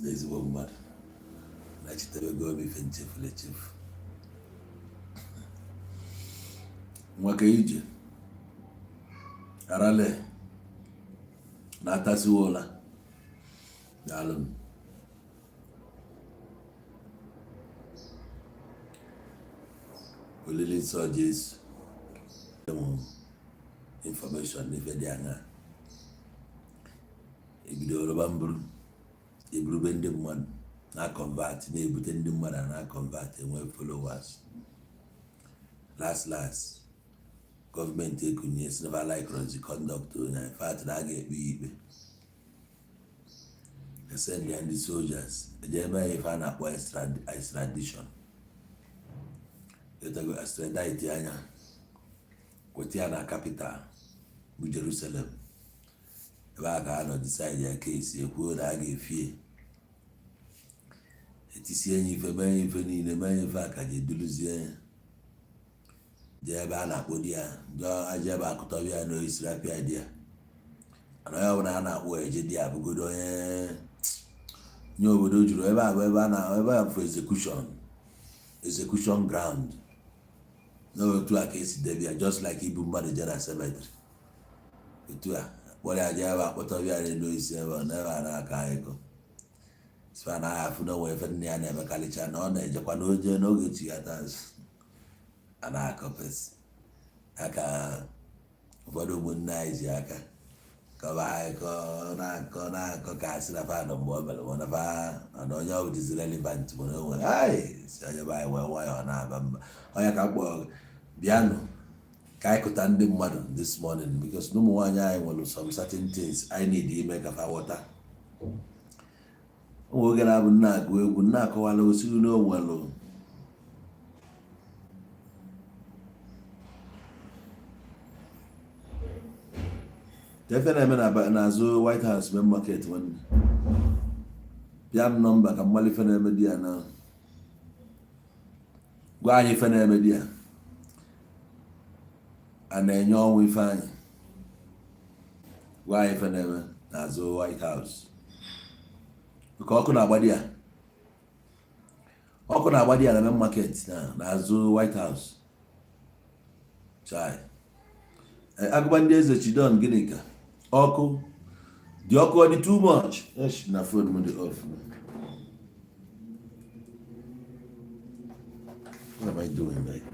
Ezigbo mmadụ nachitebego m ife nchefuru echefu. Nwake ije arale na-atasiwo ụla. Daalụ m. Olili nsọ Jesu enwe information n'ife dị aṅaa ebido rụba mburu eburube ndị mmadụ na convert, na-ebute ndị mmadụ na convert, enwe followers. Last last, gọọmenti ekunye si na like conduct onye, in fact na a ga-ekpe ya ikpe, esend ya ndị soldiers eje eme ya ife a na-akpọ extradition. Etago extradite anya kweta ya na capital bụ Jerusalem, ebe a ka a nọ decide ya case, ekwuo na a ga-efie etisie ya ife, mee ya ife niile, mee ya ife a ka ji eduluzie ya jee ebe a na-akpọ di ya, aja ebe akụtọbịa ya n'oisi rapịa di ya. Mana onye ọbụla a na-akpọ eje di ya abụgodo onye nye obodo juru ebe a bụ ebe a na ebe a bụ execution ground. N'otu a ka esi debe ya, just like ibu mmadụ jee na cemetery, otu a kpọrọ ya jee ebe akpọtọbịa ya n'elu isi ebe ọ n'ebe a na-akọ akụkọ sịfa na agha afụ na onwe efe nne ya na-emekarịcha na ọ na-ejekwa n'oje n'oge chighata azụ a na-akọpesị aka. Ụfọdụ ụmụnne anyị ji aka kọba akụkọ na-akọ na-akọ ka asị na fa nọ mgbe o mere, mana fa na onye ọ dịzi relevant nwere onwe anyị si onye be anyị wee nwayọọ na-aba mba. Onye ka m kpọrọ bịanụ ka anyị kụta ndị mmadụ this morning, because na ụmụ nwaanyị anyị nwere some certain things anyị need ime ka fa ghọta. Ụmụ oge na-abụ nna agụ egwu nna akọwala osiri na onwelu efe na-eme n'azụ White House Main Market. Nwanne, pịa m nọmba ka mmalụ ife na-eme di ya na gwa anyị ife na-eme di ya a na-enye ọnwụ ife anyị. Gwa anyị ife na-eme n'azụ White House nke ọkụ na-agba di ya, ọkụ na-agba di ya na Main Market na n'azụ White House. Chai, agụba ndị eze Chidon, gịnị ka ọkụ dị? Ọkụ ọ dị too much. Esh, na phone m dị off. What am I doing, like?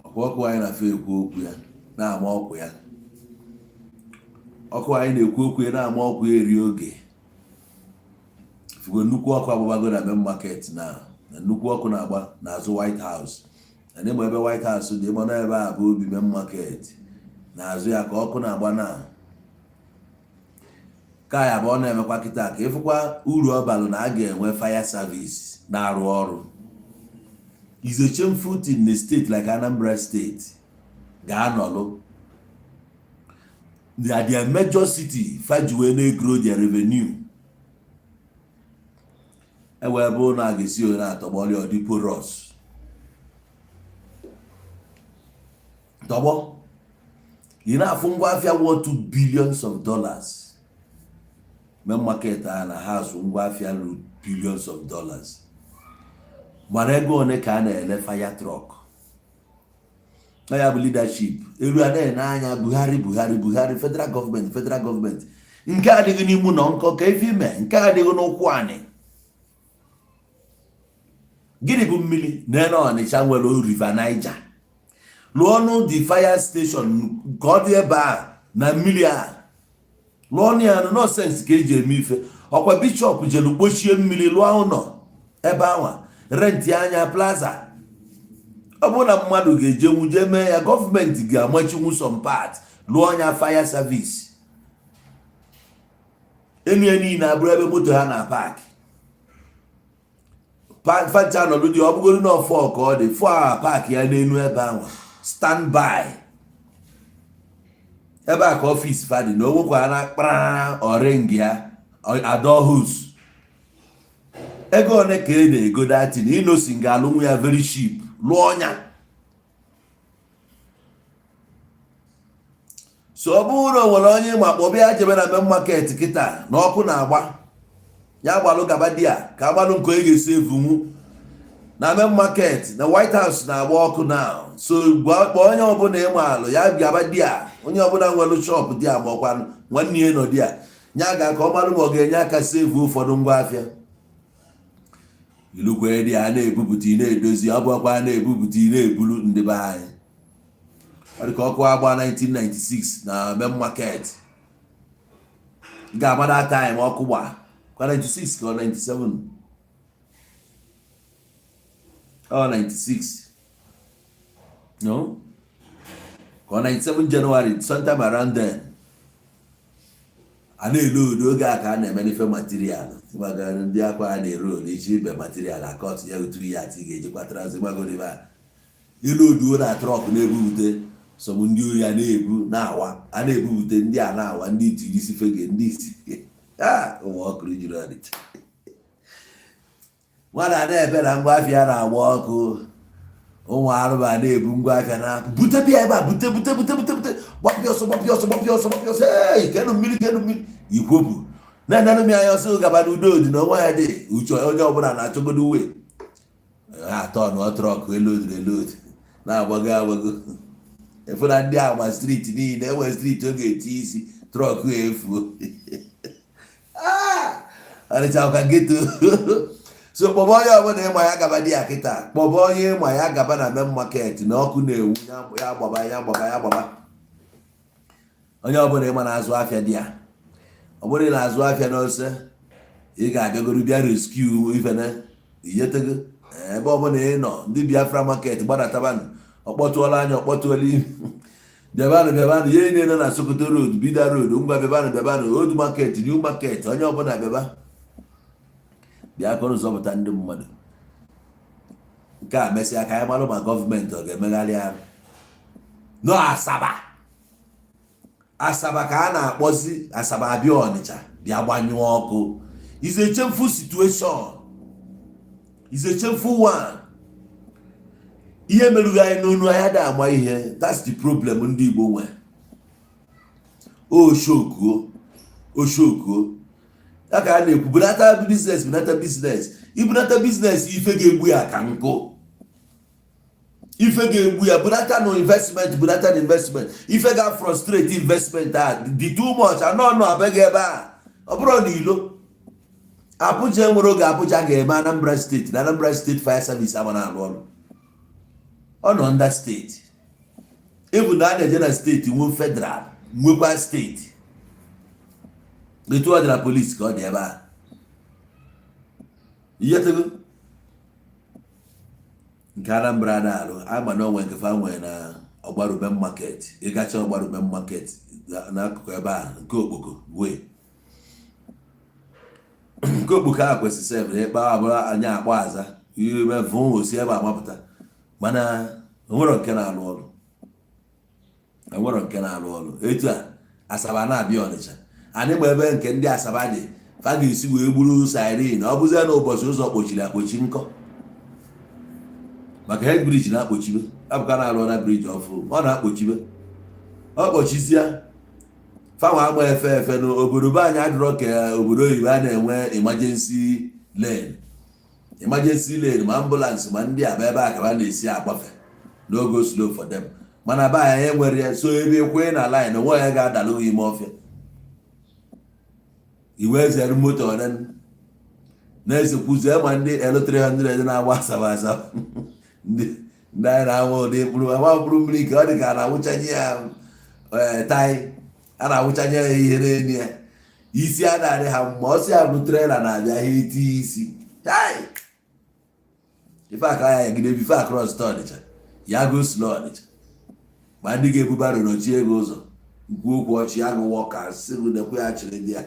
Ọkụ ọkụ anyị na-afọ ekwu okwu ya na-ama ọkụ ya, ọkụ anyị na-ekwu okwu ya na-ama ọkụ ya eri oge fugo. Nnukwu ọkụ agbabago na Main Market na nnukwu ọkụ na-agba n'azụ White House na n'ịma ebe White House dị, ịma na ebe a bụ obi Main Market, n'azụ ya ka ọkụ na-agba na ka ya bụ ọ na-emekwa kịta. Ka ịfụkwa uru ọ balụ na a ga-enwe fire service na-arụ ọrụ is a shameful thing in a state like Anambra State ga-anọlụ na their major city fajiwe na-grow their revenue, ewee bụ na a ga-esi onye na-atọgbọrị ọ dị porous tọgbọ. Ị na-afụ ngwa afịa worth billions of dollars. Main market a na ha azụ ngwa afịa ru billions of dollars, mana ego one ka a na-ele fire truck na ya bụ leadership eru a na-ene anya Buhari, Buhari, Buhari, federal government, federal government. Nke adịghị n'ime ụlọ nkọ ka ife ime, nke adịghị n'ụkwụ anị. Gịnị bụ mmiri na Ọnịcha nwere River Niger? Lụọ ọnụ the fire station ka ọ dị ebe a na mmiri a, lụọ ọnụ ya. No sense ka eji eme ife. Ọkwa bishọp jelu kpochie mmiri, lụọ ụlọ ebe anwa, rent anya plaza. Ọ bụrụ na mmadụ ga-ejenwu jee mee ya, gọọmenti ga-amachinwu some part, lụọ ọnya fire service enu ya niile abụrụ ebe moto ha na park fancha nọdụ dị. Ọ bụgoro na ọfọ ka ọ dị fọ a, park ya n'elu ebe ahụ, stand by ebe a ka office fa dị na o nwekwara na kpara ọring ya adọhus. Ego one ka e na-ego datin inosin ga-alụnwu ya very cheap, lụọ ọnya. So ọ bụrụ na o nwere onye ma, kpọbịa jebe na main market kịta na ọkụ na-agba, ya gbalụ gaba di ya ka agbalụ nke onye ga-esi evunwu na main market na White House na-agba ọkụ na. So gwa, kpọọ onye ọbụla ịma alụ ya gaba di ya, onye ọbụla nwere shop di ya, ma ọkwa nwanne ya nọ di ya, nya ga ka ọ malụ ma ọ ga-enye aka save ụfọdụ ngwa afịa. Ilukwe dị a na-ebupụta, ị na-edozi, ọ bụ ọkwa a na-ebupụta, ị na-ebulu. Ndị be anyị, ọ dị ka ọkụ agba 1996 na main market ga-agba that time. Ọkụ gba kwa 96 ka ọ 97, ọ 96, no, ka ọ 97 January, sometime around then. A na-elo odo oge a ka a na-eme n'ife material, maka ndị akwa a na-ere olu iji ibe material akọt ya otu ihe atị ga-ejikwa trouser gbagoro ebe a ilu oduo na truck na-ebupụte. Sọm ndị ori a na-ebu na-awa, a na-ebupụte, ndị a na-awa, ndị itiri isi fege, ndị isi a ụwa ọkụrụ juru Ọnịcha. Nwana na-ebe na ngwa afịa na-agba ọkụ, ụmụ arụba na-ebu ngwa afịa na bute, bịa ebe a, bute, bute, bute, bute, bute, gbapịa ọsọ, gbapịa ọsọ, gbapịa ọsọ, gbapịa ọsọ. Ei, kenu mmiri, kenu mmiri, ikwopụ na-enenụ m anya ọsọ gaba n'udo dị na onwe ya dị uche. Onye ọbụla na-achọgodo uwe ha atọ nụọ truck eloduru elodu na-agbago agbago, efu na ndị agba street niile enwe street ọ ga-eti isi truck efuo. Ọnịcha ka ghetto. So kpọba onye ọbụla ịma ya gaba di ya kịta, kpọba onye ịma ya gaba na main market na ọkụ na-enwu, ya gbaba, ya gbaba, ya gbaba. Onye ọbụla ịma na-azụ afịa di ya, ọ bụrụ ị na-azụ afịa n'ose, ị ga-abịagoro bịa rescue ifene iyetego. Ebe ọbụla ị nọ, ndị Biafra market gbadatabanụ, ọkpọtụọla anya, ọkpọtụọla imi, bịabanụ, bịabanụ. Ihe niile nọ na Sokoto Road, Bida Road, ngwa bịabanụ, bịabanụ. Old Market, New Market, onye ọbụla bịaba, bịa kọrọ zọpụta ndị mmadụ. Nke a mesịa ka anyị marụ ma gọọmenti ọ ga-emegharị arụ. Nọ Asaba, Asaba ka a na-akpọzi Asaba abịa Ọnịcha bịa gbanyụọ ọkụ is a shameful situation, is a shameful one. Ihe merụghị anyị n'onu anyị ada ama ihe. That's the problem ndị Igbo nwe. Oshokuo, oshokuo ya ka a na-ekwu, bunata business, bunata business. Ibunata business, ife ga-egbu ya ka nkụ, ife ga-egbu ya. Bunata no investment, bunata no investment, ife ga frustrate investment a dị too much. Anọ ọnụ abịaghị ebe a, ọ bụrụ na ilo Abuja nwere oge Abuja ga-eme Anambra Steeti na Anambra Steeti Fire Service ama na-arụ ọrụ. Ọ nọ under steeti, ịbụ na a na-eje na steeti nwee federal, nwekwa steeti. Etu ọ dị na polisi ka ọ dị ebe a. Ihetego nke Anambra na-alụ ama na onwe nke fa nwee na Ọgbarube Market. Ịgacha Ọgbarube Market n'akụkụ ebe a, nke okpoko wee nke okpoko a kwesịrị sef na ịkpa abụrụ anya akpọ aza ime vụụ osi ebe amapụta, mana onwero nke na-alụ ọrụ, enwero nke na-alụ ọrụ. Etu a Asaba na-abịa Ọnịcha, anyị ma ebe nke ndị Asaba dị, fa ga-esi wee gburu siren. Ọ bụzie na ụbọchị ụzọ kpochiri akpochi nkọ maka head bridge na-akpochibe, abụka na-alụ na bridge ọfụ, ọ na-akpochibe, ọ kpochizie, fanwa agba efe efe n'obodo be anyị. Adịrọ ka obodo oyibo a na-enwe emergency lane, emergency lane, ma ambulance ma ndị aba ebe a ka ha na-esi agbafe no go slow for them. Mana be anyị enwere ya. So ebe ekwe na line onwe ya ga-adalụ ime ọfịa, iwe zere moto one na-esekwuzie ma ndị L300 na-agba Asaba, Asaba ndị ndị anyị na-anwụ ụdị mkpụrụ agba mkpụrụ mmiri ka ọ dị ka a na-awụchanye ya tai, a na-awụchanye ya ihe n'elu ya, isi a na-adị ha mma. Ọsị ya bụ trailer na-abịa, ha eti isi. Chai! Ife aka ya yagide before across to Ọnịcha, ya go slow Ọnịcha, ma ndị ga-ebu barrow nọchie ego ụzọ nkwu okwu ọchị agụwọ ka sị nekwe ya chịrị ndị ya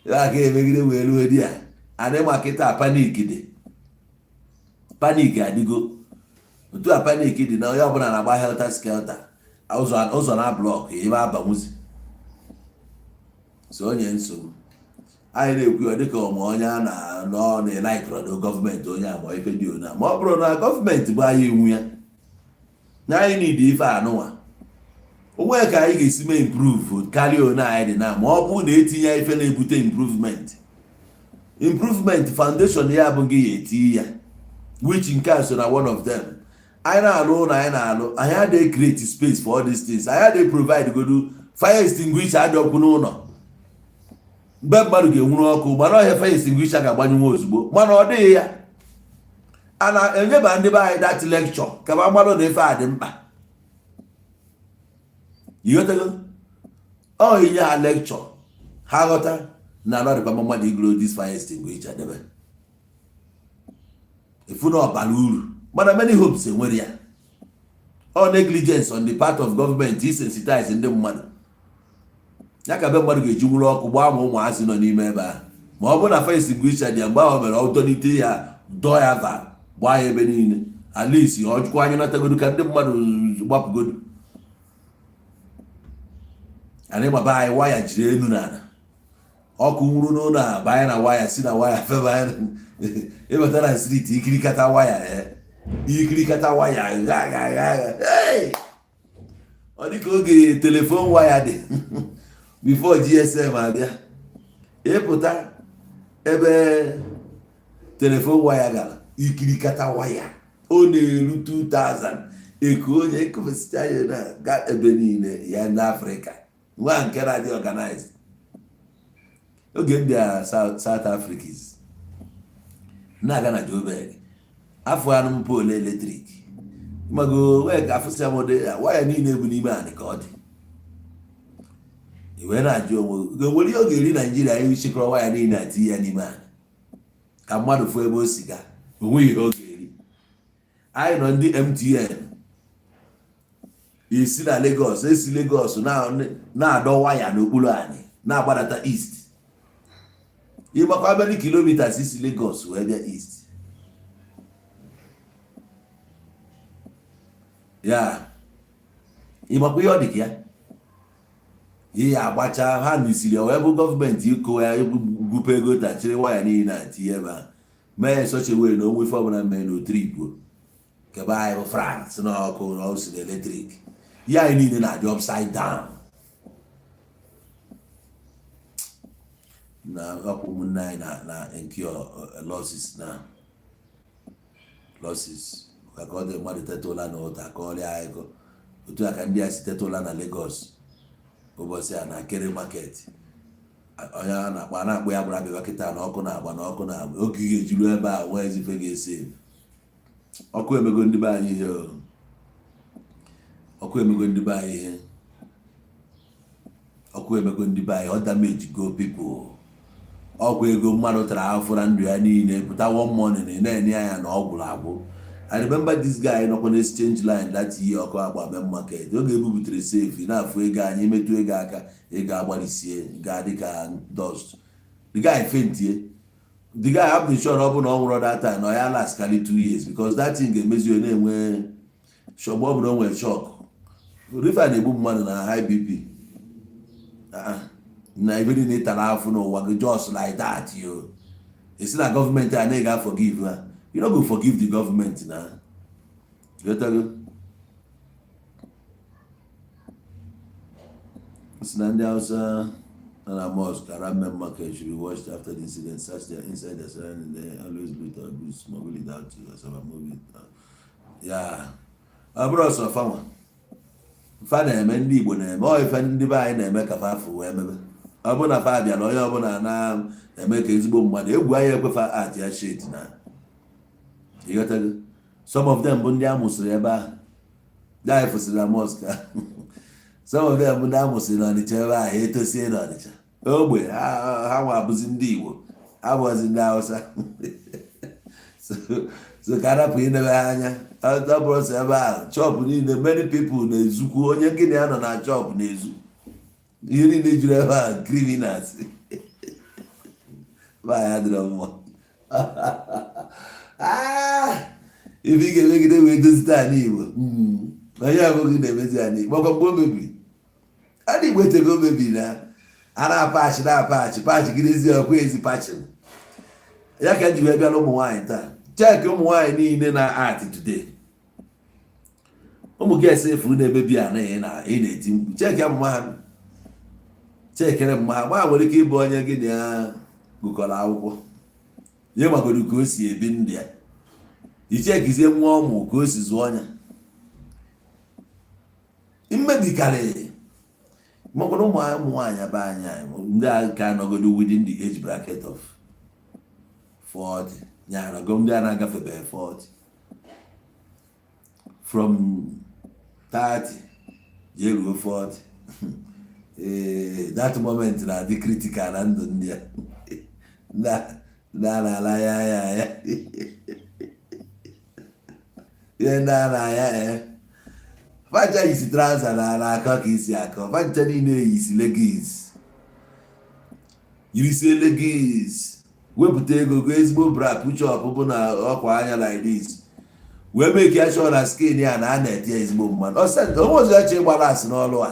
ya aka emegide wee ruo di ya. Anyị ma kịta panic dị, panic adịgo. Otu a panic dị na onye ọbụla na-agba helter skelter, ụzọ ụzọ na block ebe abanwuzi. So onye nsogbu anyị na-ekwu ya dịka ọma onye a na-anọ na laikrodo gọọmenti, onye ama ife dị ona, ma ọ bụrụ na gọọmenti bụ anyị iwu ya na anyị nidi ife anụnwa. Onwe ka anyị ga-esi mee improve karịa one anyị dị na, ma ọ bụrụ na etinye ife na-ebute improvement. Improvement foundation ya bụ gị ya eti ya, which nke a so na one of them. Anyị na-alụ ụlọ, anyị na-alụ, anyị adịghị create space for all these things. Anyị adịghị provide godu fire extinguisher adị ọkụ n'ụlọ. Mgbe mmadụ ga-enwuru ọkụ, gbara ọhịa, fire extinguisher ga-agbanyụnwa ozugbo, mana ọ dịghị ya. A na-enyeba ndị be anyị that lecture ka ma mmadụ na ife a dị mkpa. Ịghọtago? Ọ inye ha lecture, ha ghọta na anọdịkwa mmadụ igoro this fire extinguisher debe efu na ọbara uru. Mana many hopes enwere ya. Ọ negligence on the part of government isensitize ndị mmadụ ya ka be mmadụ ga-eji nwụrụ ọkụ gbaa ma ụmụazị nọ n'ime ebe ahụ. Ma ọ bụrụ na fire extinguisher dị ya, mgbe ahụ mere ọ dọlite ya, dọọ ya, va gbaa ya ebe niile, at least ọ chụkwa anyị natagodu ka ndị mmadụ gbapụgodu. Anyị gbaba anyị waya jiri elu n'ala, ọkụ nwuru n'ụlọ a, banye na waya, si na waya feba ịbata na street, ikirikata waya, ikirikata waya gha gha gha gha. Hey! Ọ dịka oge telephone waya dị before GSM abịa. Ịpụta ebe telephone waya gara, ikirikata waya, ọ na-eru 2000 eko onye ekofesicha ya na ga ebe niile ya n'Afrịka nwa nke na-adị organized. Oge m bịara South Africa is na-aga na Joburg, afọ anụ m pole electric mago wee ka afụsịa m ụdị waya niile bụ n'ime anị ka ọ dị. I wee na-ajụ onwe gị, nwere ihe ọ ga-eri Naijiria anyị chịkọrọ waya niile a tinye ya n'ime anị ka mmadụ fụ ebe o si gaa? Onweghị ihe ọ ga-eri. Anyị nọ ndị MTN esi na Lagos, esi Lagos na-adọ waya n'okpuru anyị na-agbadata east. Ịgbakwa many kilometers isi Lagos wee bịa east ya? Ịgbakwa ihe ọ dị ka ya ihe agbacha ha nisiri wee bụ gọọmenti ịkụ ya gwupe ego tachiri waya niile a tinye ebe a, mee ya such a way na onwe ife ọbụla mee na otripụ kebe anyị bụ France na ọkụ na ọsị na electric ya anyị niile na-adị upside down. Na ọkụ ụmụnne anyị na incur losses na losses ka ọ dị mmadụ teta ụla na ụta ka ọrịa akụkọ otu a ka ndị a si teta ụla na Lagos ụbọchị a na Akere Market. Onye a na-akpọ a na-akpọ ya gbara abịa kịta na ọkụ na-agba, na ọkụ na-agba. Oge ga-ejuru ebe a nwee ezife ga-esi ọkụ emego ndị be anyị ihe o. Ọkụ emego ndị be anyị ihe. Ọkụ emego ndị be anyị. Ọ damage go people. Ọkwa ego mmadụ tara afụ na ndụ ya niile pụta one morning na-enye ya na ọ gwụrụ agwụ. I remember this guy nọkwa na exchange line that year ọkụ agba main market. Oge ebubutere safe na-afụ ego anyị metụ ego aka, ego agbalisie ga-adị ka dust. The guy faintie. The guy, I'm sure ọ bụ na ọ nwụrụ that time na ọ ya last karị 2 years, because that thing ga-emezi onye na-enwe shock. Ọ bụrụ o nwere shock, rifa na-egbu mmadụ na high BP. Na ebe niile tara afụ n'ụwa gị just like that yo. Esi na gọọmenti a na-ega forgive ha, you no go forgive the government na ghọtago. Si na ndị Hausa nọ na mosque around main market should be watched after the incident. Search their inside their surrounding. They always loot our goods, smuggle it out to Asaba, move it out. Ya ọ bụrụ ọsọ fanwa fa na-eme, ndị Igbo na-eme ọ ife ndị be anyị na-eme ka fa afụ wee mebe. Ọ bụrụ na fa bịara, onye ọbụla na-eme ka ezigbo mmadụ egwu anyị ekwefa at ya shit na ịghọtago. Some of them bụ ndị a mụsịrị ebe ahụ, ndị anyị fụsịrị na mosque. Some of them bụ ndị a mụsịrị n'Ọnịcha ebe ahụ, etosie n'Ọnịcha ogbe ha nwa abụzi ndị Igbo, abụghịzi ndị Hausa. So ka arapụ inebe ha anya. Ọ bụrụ sọ ebe ahụ, shop niile, many people na-ezukwu. Onye gịnị ya nọ na shop na-ezu ihe niile juru ebe ahụ, criminals be anyị adịrọ mma. Ife ị ga-emegide wee dozite ala Igbo, onye abụghị na-emezi ala Igbo. Makwa mgbe o mebiri ala Igbo etego o mebiri na a na-apachi na-apachi pachi gidezi ọkwa ezi pachi ya ka ji wee bịara ụmụ nwaanyị taa. Check ụmụ nwaanyị niile na art today. Ụmụ Ụmụ gị ese efu na-emebi a na ị na-eti mkpu. Cheki mma ha, chekere mma ha. Ma nwere ike ịbụ onye gị na ya gụkọrọ akwụkwọ, ihe magodo ka o si ebi ndụ ya. Ichekizie nwa ọmụ ka o si zụọ ọnya mmebikarị. Makwara ụmụ nwaanyị be anyị ndị a ka nọgodo within the age bracket of 40 ya nọgo, ndị a na-agafebeghị 40, from 30 jee ruo 40. Ee, that moment na-adị critical na ndụ ndị a. Ndị a na-ala ya ya ya ihe ndị a na-aya. Ee, fancha yisi trouser na na-akọ ka isi akọ. Fancha niile yisi leggings, yirisie leggings, wepụta ego go ezigbo bra, push-up bụ na ọkwa anya like this, wee mee ka ya chọọ na skin ya na a na-ete ya ezigbo mmanụ. Onwe ọzọ ya chọ ịgbara asị n'ọlụ a,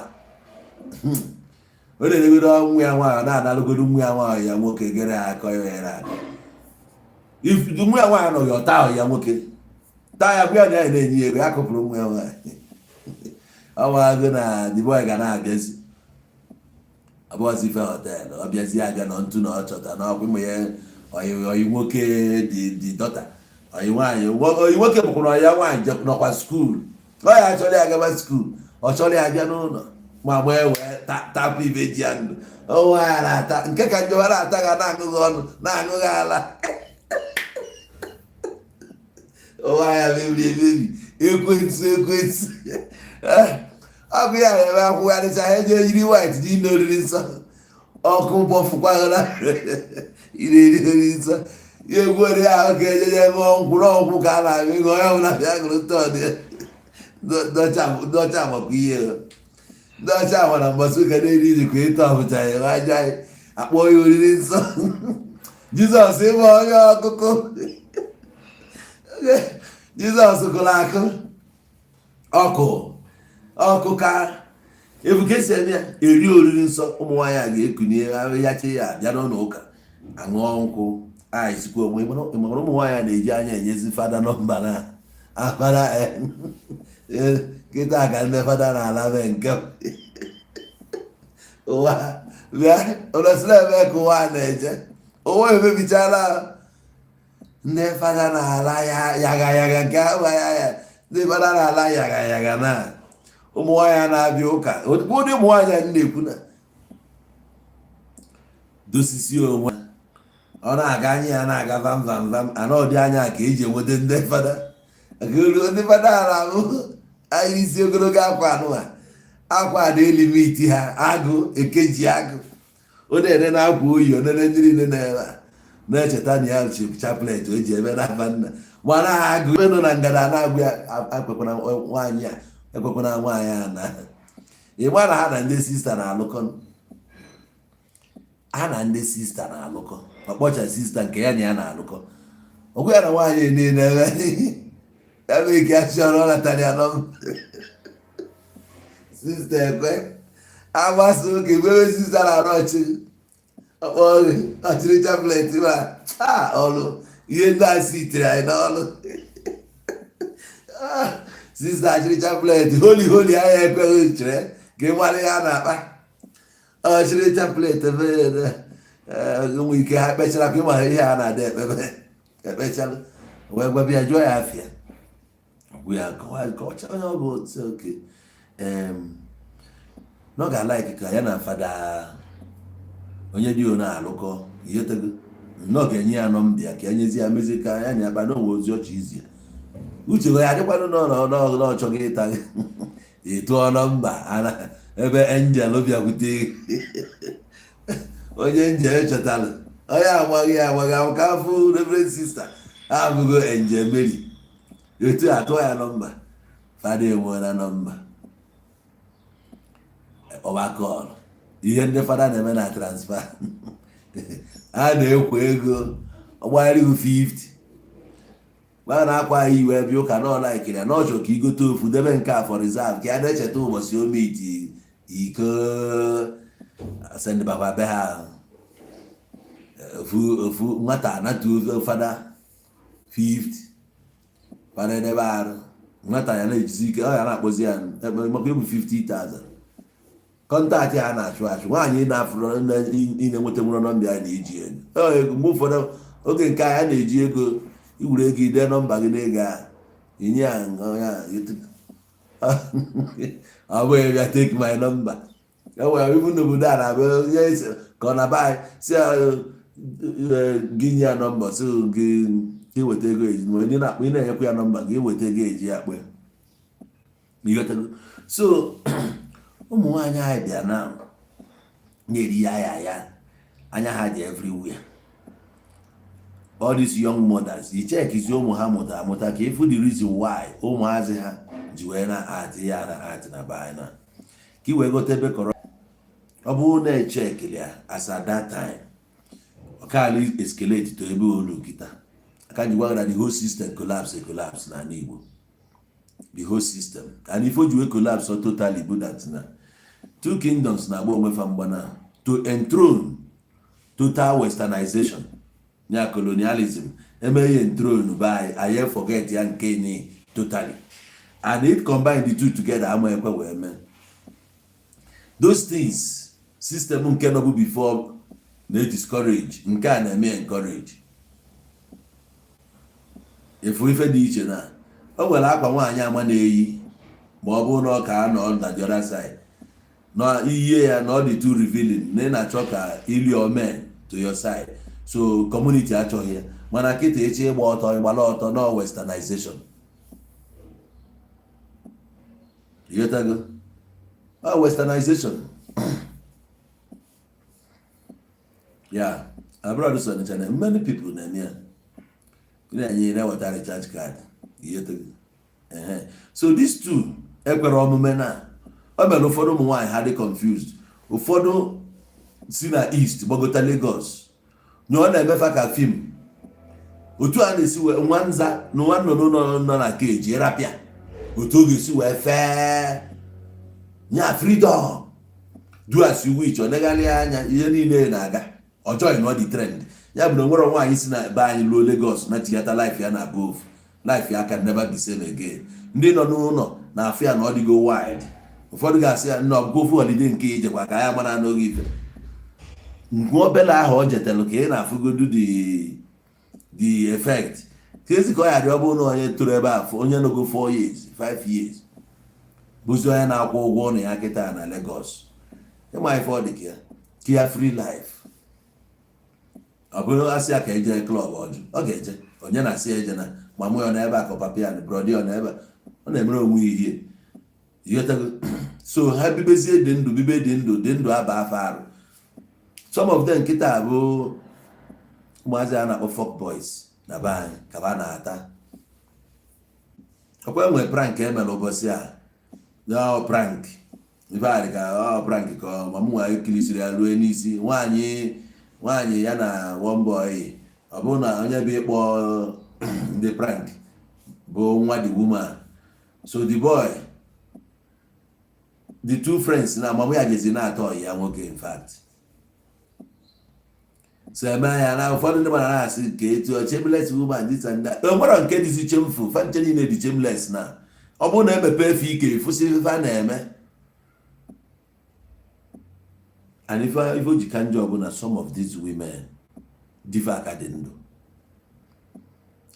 ọ na-enegodo nwa ya nwaanyị, na-analụgodo nwa ya nwaanyị ya nwoke gere ya akọ ya ya akọ. If nwa ya nwaanyị nọghị, ọta ahụ ya nwoke taa ya, gwa ya na ya na-enye ya ego ya kụpụrụ nwa ya nwaanyị. Ọ mago na the boy ga na-abịazi abụọzi ife hotel. Ọ bịazi, abịa nọ ntu na ọ chọta na ọkwa ịmụ ya. Oyi nwoke dị dọta, oyi nwaanyị, oyi nwoke bụkwara ya nwaanyị nọkwa school. Ọ ya achọrọ ya gaba school, ọ chọrọ ya bịa n'ụlọ ma gbaa wee tapụ ibe ji ya ndụ. Onwe ya na-ata nke ka njọba na-ata ga na-aṅụghị ọnụ na-aṅụghị ala. Onwe ya mebiri emebi. Ekwensu, ekwensu ọkụ ya na-eme akwụgharịcha ha eje yiri white n'ime oriri nsọ. Ọkụ bọfụkwaghara ire eri oriri nsọ ihe egwu ori ahụ ka ejeje ṅụọ nkwụ na nkwụ ka a na-aṅụ ịṅụ. Onye ọbụla bịa ṅụrụ ntọọdụ ya. Ndị ọcha makwa ihe o. Ndị ọcha mara mbọsị ụka na-eri iri ka ịtọ ọbụcha ya aja akpọ ya oriri nsọ. Jizọs ịbụ onye ọkụkụ, Jizọs kụrụ akụ ọkụ ọkụ ka ebu ka esi eme ya eri oriri nsọ. Ụmụ nwaanyị a ga-ekunye ahịhịachi ya bịa n'ụlọ ụka, aṅụọ nkwụ a, esikwa onwe. Ịmara ụmụ nwaanyị a na-eji anya enyezi fada nọmba na afada kịta ka ndị fada na-ala mee nke ụwa bịa ụlọsịla eme ka ụwa na-eje. Ụwa emebichala. Ndị fada na-ala ya yaga yaga nke ahụ ya ya. Ndị fada na-ala yaga yaga na ụmụ nwaanyị na-abịa ụka. Ụdị ụmụ nwaanyị a na-ekwu na dosisi onwe, ọ na-aga anya ya na-aga vam vam vam ana ọdị anya ka eji enweta ndị fada. Ndị fada a na-abụ anyị isi ogologo akwa anụma akwa a na-elimiti ha agụ ekeji agụ. Ọ na-ere na akwa oyi onene ndị niile na-ebe a na-echeta na ya chaplet o ji eme n'afa nna mana agụ ebe nọ na ngada na-agụ ya. Ekwekwana nwaanyị a, ekwekwana nwaanyị a na ịma na ha na ndị sista na-alụkọ. Ha na ndị sista na-alụkọ. Ọkpọcha sista nke ya na ya na-alụkọ ọgwụ ya na nwaanyị niile ebe ebe ike achọrọ ọ natara ya nọ. Sista ekwe agbasa oge ebe sista na-arụ ọchị ọkpọ ọchịrị chaplet ma a ọlụ ihe ndị a sitere anyị n'ọlụ. Sista achịrị chaplet, holy holy anya ekweghị chere ka ị mara ihe a na-akpa. Ọchịrị chaplet ebe nwe ike ha kpechara ka ịma ihe a na-adị ekpebe ekpechala wee gwa bịa jụọ ya afịa gwụ ya kọwa onye ọ bụ otu oke na ọ ga-alike ka ya na fada onye dị one alụkọ ihe tego nnọọ ga-enye ya nọmba ya ka enyezi ya mezi ka ya na ya kpa n'onwe ozi ọchị izi ya uche ya adịkwanụ nọ ọ chọghị ịta ịtụọ nọmba ebe angel bịakwute onye njem chọtara onye amaghị ya amaghị ahụ ka afụ reverend sister abụgo angel Mary etu atụọ ya nọmba. Fada enweela nọmba ọgbakọlụ. Ihe ndị fada na-eme na transfer, a na-ekwo ego ọgbagharị 50 gba na-akwa anyị iwe bịa ụka na ọlaikiri ya na ọ chọrọ ka igote ofu debe nke a for reserve ka ya na-echeta ụbọchị omiti iko sendịbakwa be ha ofu ofu nwata anatu fada 50. Fada edebe arụ Nwata ya na-ejizi ike ọ ya na-akpọzi ya maka ebu 50,000 contact a na-achụ achụ. Nwaanyị na-afụrụ ị na-enweta nwere nọmba ya na-eji ego. Mgbe ụfọdụ oge nke a na-eji ego iwere ego ide nọmba gị n'ego a inye ya, ya ọ bụghị bịa take my number. Enwere ibu n'obodo a na-abịa ka ọ na-aba anyị si gị nye ya nọmba, si gị ka eweta ego eji ma ndị na-akpọ ị na-enyekwa ya nọmba gị eweta ego eji ya kpee. Ịghọtago? So ụmụ nwaanyị anyị bịa na na-eri ya ya ya anya ha dị everywhere. All these young mothers, i chekizi ụmụ ha mụta amụta ka ịfụ the reason why ụmụazị ha ji wee na atị ya na atị na be anyị na ka ị wee gote ebe kọrọ. Ọ bụrụ na echekili ya as at that time, ọkala escalate to ebe olu kịta aka ji gwa na the whole system collapse, collapse n'ala Igbo, the whole system. And if o ji wee collapse so totally bụ that na two kingdoms na-agba onwe fa mgba na to enthrone total westernization ya, colonialism emeghe enthrone by anyị, anyị forget ya nke ni totally, and it combine the two together ama ekwe wee mee those things. System nke nọbụ before na-discourage, nke a na-eme encourage. Efu ife dị iche na o nwere akwa nwaanyị ama na-eyi ma ọ bụrụ na ọ ka nọ na the other side na iye ya na ọ dị too revealing, na ị na-achọ ka ili men to your side, so community achọghị ya. Mana kịta echi ịgba ọtọ, ịgbala ọtọ na westernization. Ịghọtago? Ọ westernization ya abroad. So na many people na-eme ya na-enye na-eweta recharge card. Ịghọtago? Ehe. So these two ekwere omume na o mere ụfọdụ ụmụ nwaanyị ha dị confused. Ụfọdụ si na east gbagota Lagos na ọ na-emefa ka film otu a na-esi wee nwa nza na nwa nnụnụ nọ na keji rapịa otu ọ ga-esi wee fee nya freedom, do as you wish. Ọ negharị anya ihe niile na-aga ọ join ọ dị trend ya bụ na onwere nwaanyị si na be anyị ruo Lagos na tinyata life ya na above, life ya can never be same again. Ndị nọ n'ụlọ na-afụ ya na ọ dịgo wide. Ụfọdụ ga-asị ya nna ọbụkwa ofu holiday nke ijekwa ka ya mara n'oge ife nke obele ahụ o jetelụ ka ị na-afụgodu the effect ka ezi ka ọ ya dị. Ọ bụrụ na onye toro ebe a, onye nogo 4 years, 5 years, bụzi onye na-akwụ ụgwọ ụlọ ya kịta na Lagos, ịma ife ọ dị ka ya ka ya free life. Ọ bụrụ asị ya ka eje club ọjụ, ọ ga-eje. Onye na-asị ya eje na mama ya n'ebe a ka papa ya na brother ya n'ebe a, ọ na-emere onwe ya ihe. Ịghọtago? So ha bibezie dị ndụ, bibe dị ndụ, dị ndụ aba afọ arụ. Some of them nkịta bụ ụmụazị a na-akpọ fuck boys na be anyị ka ba na-ata. Ọkwa enwe prank emere ụbọchị a na ọ prank ife a dị ka ọ prank ka ọ ma mụ nwa ekirisiri ya rue n'isi. Nwaanyị nwaanyị ya na one boy, ọ bụrụ na onye bụ ịkpọ ndị prank bụ nwa the woman. So the boy, the two friends na mama ya jezi na-atọ ọyị ya nwoke. In fact, so eme ya na ụfọdụ ndị mmadụ na-asị ka etu shameless woman, this and that. E nwere nke dịzi shameful fa nche niile dị shameless na ọ bụrụ na emepe efe ike fụsị ife a na-eme. And ife o ji ka njọ bụ na some of these women dife aka dị ndụ.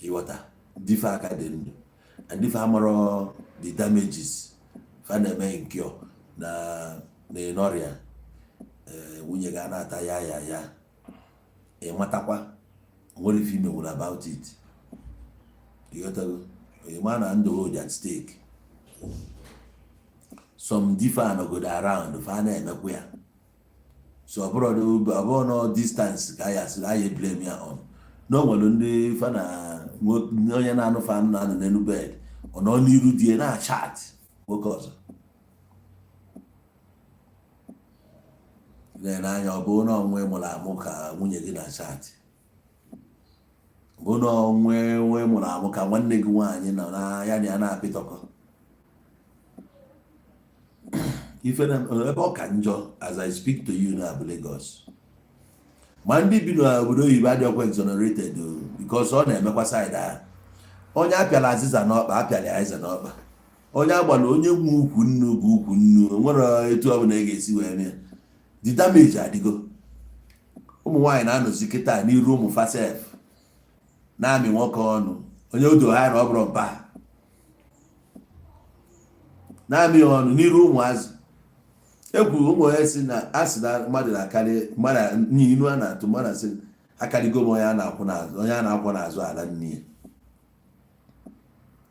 Ịghọta? Dife aka dị ndụ and dife amarọ the damages fa na-eme nkio na ịnọrịa. Ee, nwunye ga na-ata ya ya ya ịmatakwa nwere ife imewuru about it. Ịghọtago? Ịma na ndụ dị at stake. Some dife anọgodo around fa na-emekwa ya. So ọ bụrụ na distance ka anyị asị anyị blame ya on na o nwere ndị fa na onye na-anụ fa na-anọ n'elu bed, ọ nọ n'iru di ya na chat nwoke ọzọ na-ene anya. Ọ bụrụ na onwe mụrụ amụ ka nwunye gị na chat, bụ na onwe nwe mụrụ amụ ka nwanne gị nwaanyị nọ na ya na ya na-apịtọkọ ife na ebe ọ ka njọ. As I speak to you now bụ Lagos, ma ndị bi n'obodo oyibo adịghịkwa exonerated o, because ọ na-emekwa side ahụ. Onye apịala azịza n'ọkpa, apịala ya azịza n'ọkpa. Onye agbala, onye nwe ukwu nnu bụ ukwu nnu. Nwere etu ọbụla ị ga-esi wee mee, the damage adịgo. Ụmụ nwaanyị na-anọzi kịta n'iru ụmụ fasef na-amị nwoke ọnụ, onye odo ha na ọ bụrụ mpa na-amị ya ọnụ n'iru ụmụazị. Ekwuru ụmụ onye si na a sị na mmadụ na-akarị mmadụ n'inu a na-atụ mmadụ, asị akarịgo m onye a na-akwụ n'azụ, onye a na-akwụ n'azụ ala nne ya.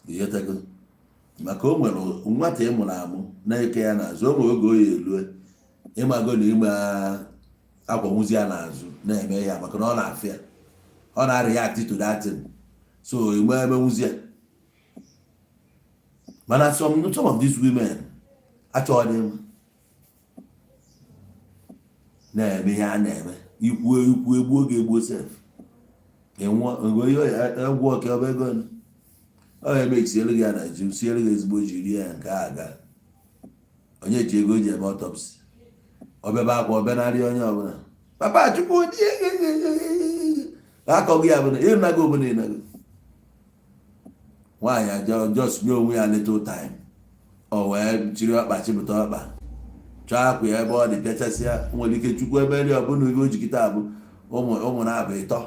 Ịghọtago? Maka o nwere nwata ị mụrụ amụ na-eke ya n'azụ, o nwere oge o ya elue, ịmago na ịma akwanwuzi ya n'azụ na-eme ya, maka na ọ na-afịa, ọ na-react to that thing. So enwe emenwuzi ya. Mana some of these women achọghị ịma na-eme ihe a na-eme. Ikwu ikwu, egbuo gị, egbuo sef, egwu oke ọba ego ọ ga-eme sielu gị ya na ji, sielu gị ezigbo ji, rie ya. Nke a ga onye ji ego ji eme autopsy, ọbịaba akwa, ọbịa onye ọbụla, papa Chukwu akọghị ya bụ na ịnago obodo, ịnago nwaanyị just nye onwe ya little time, o wee chiri ọkpa, chịpụta ọkpa, chọọ akwa ya ebe ọ dị, pịachasịa. Nwere ike Chukwu ebe nri ọbụla ibe o ji kịta abụ ụmụ ụmụ na-abụ ịtọ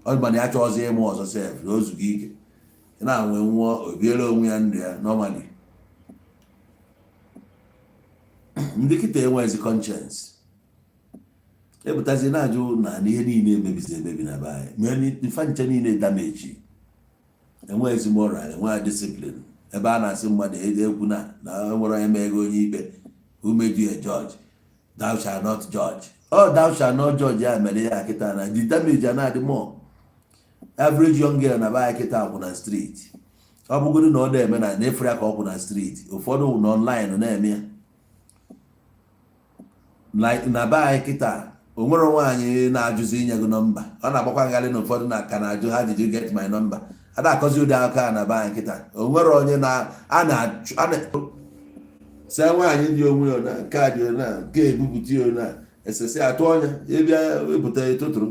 ọ mana ya chọọzi ịmụ ọzọ sef na ozugo ike na-anwe nwụọ, obiere onwe ya ndụ ya normally. Ndị kịta enweghịzi conscience, epụtazi na-ajụ na ihe niile emebizi emebi na be anyị, ife nche niile damage, enweghịzi moral, enweghị discipline. Ebe a na-asị mmadụ ekwu na na nwere onye mee ego onye ikpe, who made you a judge? Thou shall not judge. Oh, thou shall not judge. Ya mere ya kịta na the damage a na-adị more. Average young girl na be anyị kịta kwụ na street. Ọ bụgodu na ọ na-eme na n'efere ya ka ọ kwụ na street, ụfọdụ nọ online na-eme ya. Na be anyị kịta, o nwere nwaanyị na-ajụzi inye gị nọmba. Ọ na-agbakwa ngharị na ụfọdụ na ka na-ajụ ha, "Did you get my number?" A na-akọzi ụdị akụkọ a na be anyị kịta. O nwere onye na a na-achụ a na sị nwaanyị dị onwe ya na nke a dị na nke ebupụta ya na esesi atụ ọnya ịbịa wepụta etoturu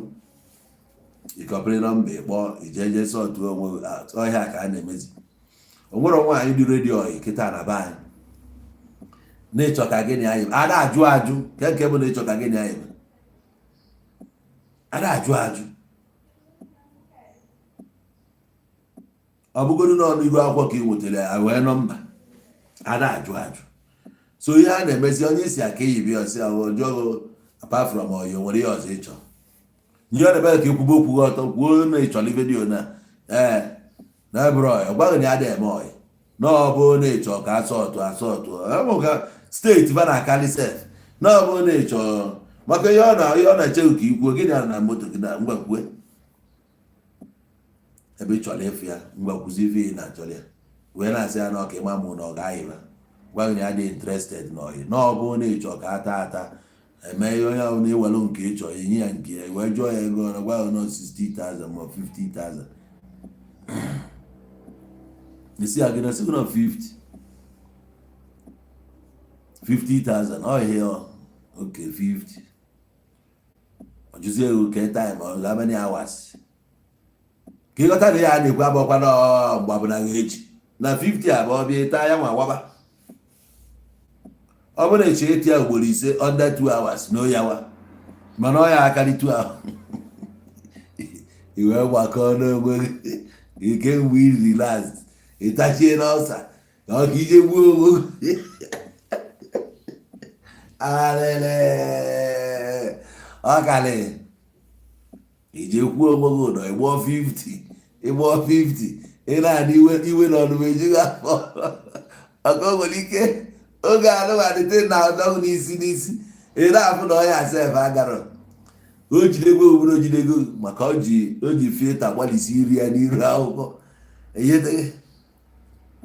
ịkọpịrị nọmba, ịkpọ ijeje sọtụ onwe ọhịa ka a na-emezi. O nwere nwaanyị dị ready oyi kịta na be anyị na-ịchọ ka gịnị anyị a na-ajụ ajụ nke nke bụ na ịchọ ka gịnị anyị a na-ajụ ajụ. Ọ bụgodu n'ọnụ iru akwụkwọ ka ị nwetara ya wee nọmba, a na-ajụ ajụ. So ihe a na-emezi, onye si aka eyibi ọsị ọjọọ, apart from oyi, nwere ihe ọzọ ịchọ? Ihe ọ na-eme ka ikwube okwu gị ọtọ, kwuo na ịchọrọ ife dị ona ee na ebụrụ ọyị, ọ gwaghị na ya dị eme ọyị, na ọ bụ na ịchọ ka asọtụ asọtụ ka steeti ba na-akarị sef, na ọ bụ na ịchọ maka ihe ọ na-eche ka ikwuo gịnị na moto gị na ngwakwue ebe ị chọrọ ịfụ ya, ngwakwuzi ife ị na-achọrọ ya, wee na-asị ya na ọka ịma mụ na ọ gaghị gwa gị na ya dị interested n'ọyị, na ọ bụ na ịchọ ka ata ata eme ihe. Onye ọbụla iwelu nke ị chọrọ, enye ya nke ya, wee jụọ ya ego, ọ gwa ya nọ 60,000 ma 50,000. Isi ya gị na sị gị nọ 50 50,000. Ọ ihe ọ okay, 50. Ọ jụzie ego ke time, ọ how many hours, ka ịghọta na ya na-ekwu abụọkwa na mgbabụna gị echi na 50 abụọ bịa ịta ya nwa waba. Ọ bụrụ na eche eti ya ugboro 5 under 2 hours na oyawa, mana ọ ya akarị 2 hours, i wee gbakọọ n'onwe gị nke mgbe iriri last, ịtachie n'ọsa ka ọ ka ije gbuo onwe gị. Alele ọ kalị ije kwuo onwe gị ụdọ, ịgbọọ 50, ịgbọọ 50, ị na-adị iwe iwe na ọnụma ejughị afọ ọka. O nwere ike oge alụmalite na adọghị n'isi n'isi, ị na-afụ na ọya sef agara o jidego obodo, jidego maka o ji filter gbalịsi iri ya n'iru akwụkwọ ihe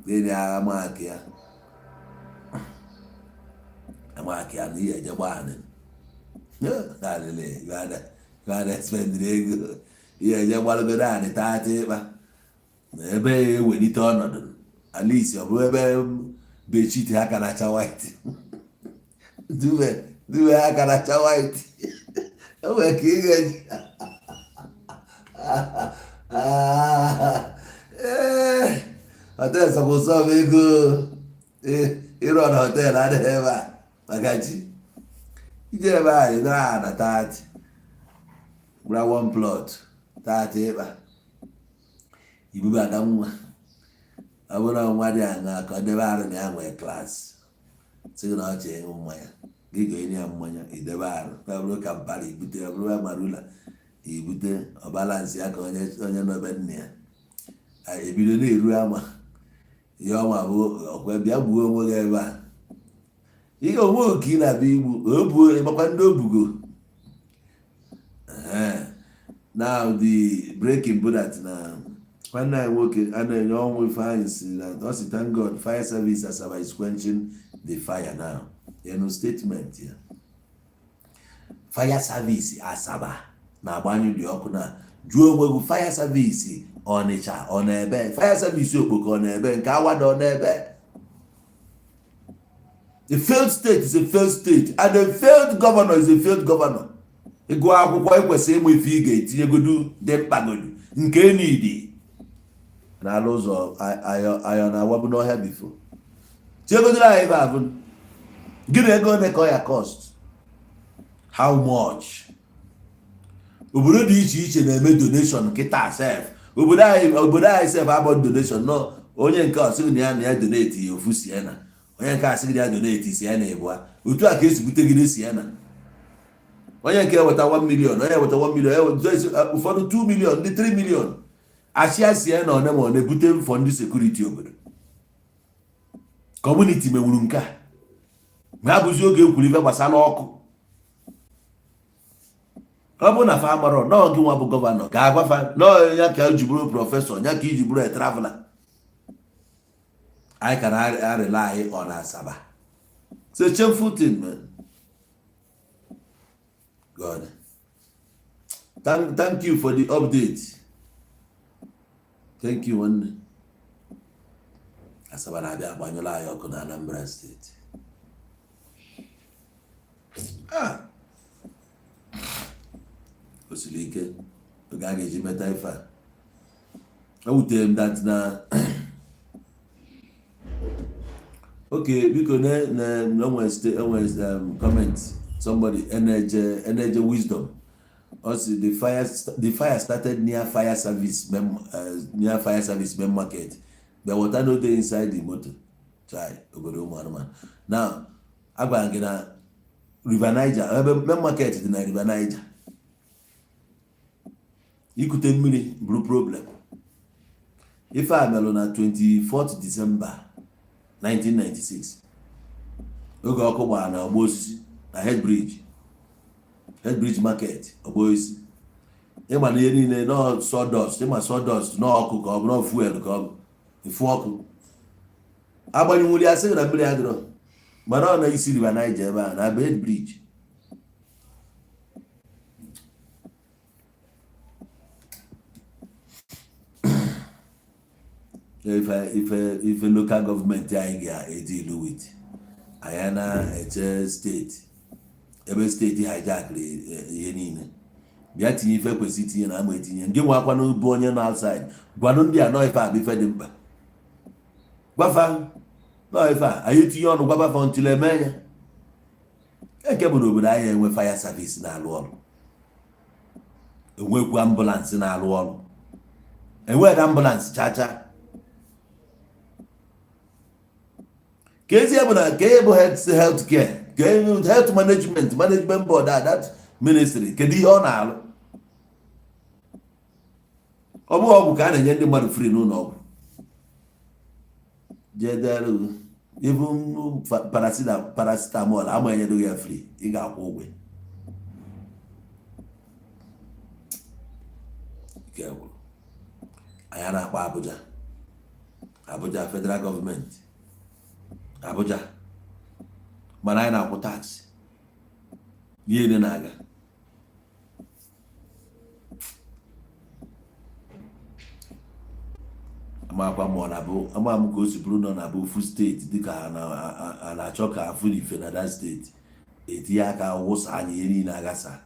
gịnị agha maka ya amaka ya na ihe eje gbaa anị alịlị spendịrị ego ihe eje gbalụgodo anị taata ịkpa na ebe ya ewelite ọnọdụ alisi. Ọ bụ ebe bedsheet ha ka na-acha white, duvet ha ka na-acha white. O nwere ka ị ga-eji. Hotel sọkwụ sọ bụ ego ịrụ na hotel adịghị ebe a maka chi ije ebe a ị nara na 30 gbara one plot 30 ịkpa ibubata nwa. Ọ bụrụ na nwa dị aṅa ka ọ debe arụ na ya nwee class, sị gị na ọ chọọ ịṅụ mmanya, gị ga-enye ya mmanya idebe arụ. Ọ bụrụ Campari ibute, ọ bụrụ Amarula ibute, ọ balance ya ka onye onye nọ be nna ya ebido na-eru ama ihe ọma bụ ọkwa bịa gbuo onwe gị ebe a. Ihe onwe oke ị na-abịa igbu o buo ịgbakwa ndị obugo. Now the breaking bụ that na nwanne anyị nwoke a na-enye ọnwụ Ifeanyị si na ọ si, "Thank God, fire service Asaba is quenching the fire now." Enu statement ya, fire service Asaba na-agbanyụ dị ọkụ. Na jụọ onwe gị, fire service Ọnịcha ọ na-ebe? Fire service Okpoko ọ na-ebe? Nke Awada ọ na-ebe? A failed state is a failed state, and a failed governor is a failed governor. Ịgụ akwụkwọ, ekwesịrị ịmụ ife ị ga-etinyegodu dị mkpagodu nke enidi n'ala ụzọ ayọ na-awabu n'ọhịa before tinyegodoro anyị ebe abụ. Gịnị, ego ole ka ọ ya cost? How much? Obodo dị iche iche na-eme donation kịta sef. Obodo anyị sef abụ donation nọ. Onye nke ọ sịghị na ya donate ya ofu Sienna, onye nke asịghị na ya donate Sienna ịbụa. Otu a ka esi butegide Sienna. Onye nke eweta 1 million, onye eweta 1 million, ụfọdụ 2 million, ndị 3 million, achịa Sienna one ma one bute for ndị security obodo. Community menwuru nke a ma ha bụzi oge ekwuru ife gbasara ọkụ. Ọ bụrụ na fa amarọ nọọ, gị nwa bụ governor ga-agwafa nọọ ya ka iji bụrụ professor, ya ka iji bụrụ a traveler. Anyị ka na-arịla on Asaba. It's a shameful thing, man. God, thank you for the update. Thank you, nwanne. Asaba na-abịa agbanyụla anyị ọkụ na Anambra State. Ah, o siri ike oge a ga-eji meta ife a. Ewutere m that na okay, biko, na enwe comment somebody, eneje eneje wisdom. Also, the fire started near fire service main market, but water no dey inside the motor. Chai, obodo ụmụ anụmanụ. Now agwara gị na River Niger, ebe main market dị na River Niger, ikute mmiri bụrụ problem. Ife a melụ na 24th December 1996, oge ọkụ gbara na ọgba osisi na Head Bridge market, ọgba osisi. Ịma na ihe niile nọ sawdust, ịma sawdust n'ọkụ ka ọ bụ, fuel ka ọ bụ ifu ọkụ agbanyewuri ya, sị na mmiri adịrọ, mana ọ na-isi River Niger ebe a na Head Bridge. Ife local government anyị ga-eji ilu with anyị na-eche state, ebe state hijackịrị ihe niile, bịa tinye ife kwesịrị itinye na ama etinye. Nke nwe akwa n'ubu onye nọ outside, gwanụ ndị a nọ ife a bụ ife dị mkpa. Gwafa nọ ife a anyị etinye ọnụ, gwabafa ntụle eme ya. Nke bụ na obodo anyị enwe fire service na-alụ ọrụ, enwekwu ambulance na-alụ ọrụ, enweghị ambulance chacha. Ka ezie bụ na ka bụ health care, ka health management board a, that ministry, kedu ihe ọ na-alụ? Ọ bụghị ọgwụ ka a na-enye ndị mmadụ free n'ụlọ ọgwụ? Jee even paracetamol ama enyedoghị ya free, ị ga-akwụ ụgwọ. Ike gwụrụ anyị na-akpọ Abuja, Abuja federal government, Abuja, mana anyị na-akwụ tax ihe niile na-aga. Amakwa ma ọ na-abụ, ama m ka o si bụrụ nọ na-abụ ofu state dịka a na-achọ ka afụ ife na that state etinye aka wụsa anyị ihe niile aghasa.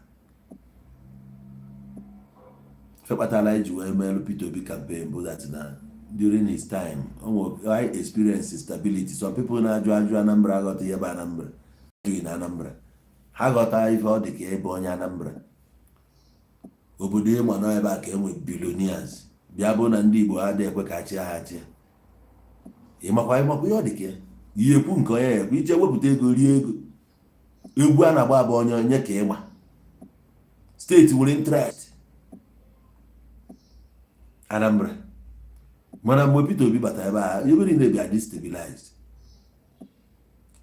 Ife kpatara anyị ji wee merụ Peter Obi campaign bụ that na During his time, I experience stability. Some people na-ajụ ajụ Anambra aghọta ihe bụ Anambra. Jụghị na Anambra, ha ghọta ife ọ dị ka ebe onye Anambra obodo ịma nọ ebe a ka enwe billionaires bịa bụ na ndị Igbo ha dị ekwe ka achịa ha achịa. Ịmakwa ihe ọ dị ka ya ihe ekwu nke onye ya ekwu ije wepụta ego rie ego egwu a na-agba abụ onye onye ka ịma steeti nwere interest Anambra. Mana mgbe Peter Obi batara ebe a, ebe niile bịa destabilized.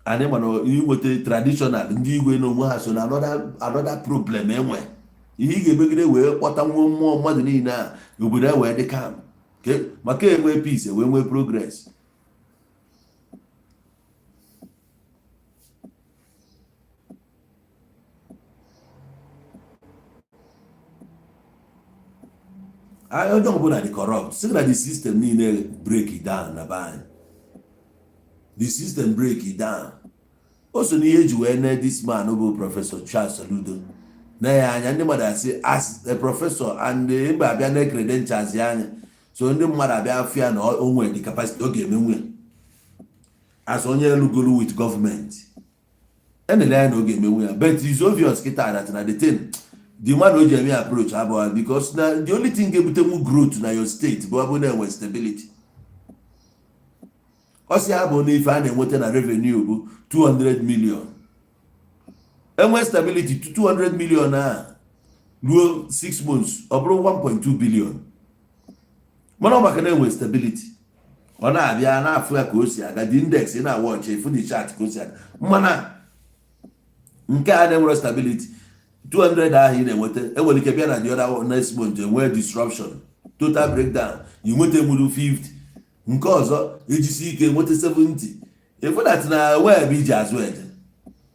Anyị mana inweta traditional ndị igwe na onwe ha so na another problem. Enwe ihe ị ga-emegide wee kpọta nwa mmụọ mmadụ niile a, obodo e wee dị calm maka enwe peace, wee nwee progress. Onye ọbụla dị corrupt, sị na the system niile break down na be anyị. The system break down. O so n'ihe eji wee nee this man bụ Professor Charles Soludo na ya anya. Ndị mmadụ asị as a professor and mgbe abịa na credentials ya anya, so ndị mmadụ abịa afụ ya na o nwere the capacity ọ ga-emenwu ya as onye lugolu with gọọmenti enele anya na ọ ga-emenwu ya. But it's obvious kịta that na the thing, the man o ji eme approach abụọ, because na the only thing ga-ebutenwu growth na your state bụ ọ bụ na-enwe stability. Ọ sị ya bụ na ife a na-enweta na revenue bụ 200 million, enwe stability, 200 million a ruo 6 months ọ bụrụ 1.2 billion. Mana ọ maka na enwe stability, ọ na-abịa na-afụ ya ka o si aga, the index ị na-awọchị efu, the chart ka o si aga. Mana nke a na-enwere stability, 200 ahụ ị na-enweta enwere ike bịa na the other next month, enwee disruption, total breakdown, ị nweta nwuru 50, nke ọzọ ejisi ike nweta 70. Efu that na web iji azụ eje,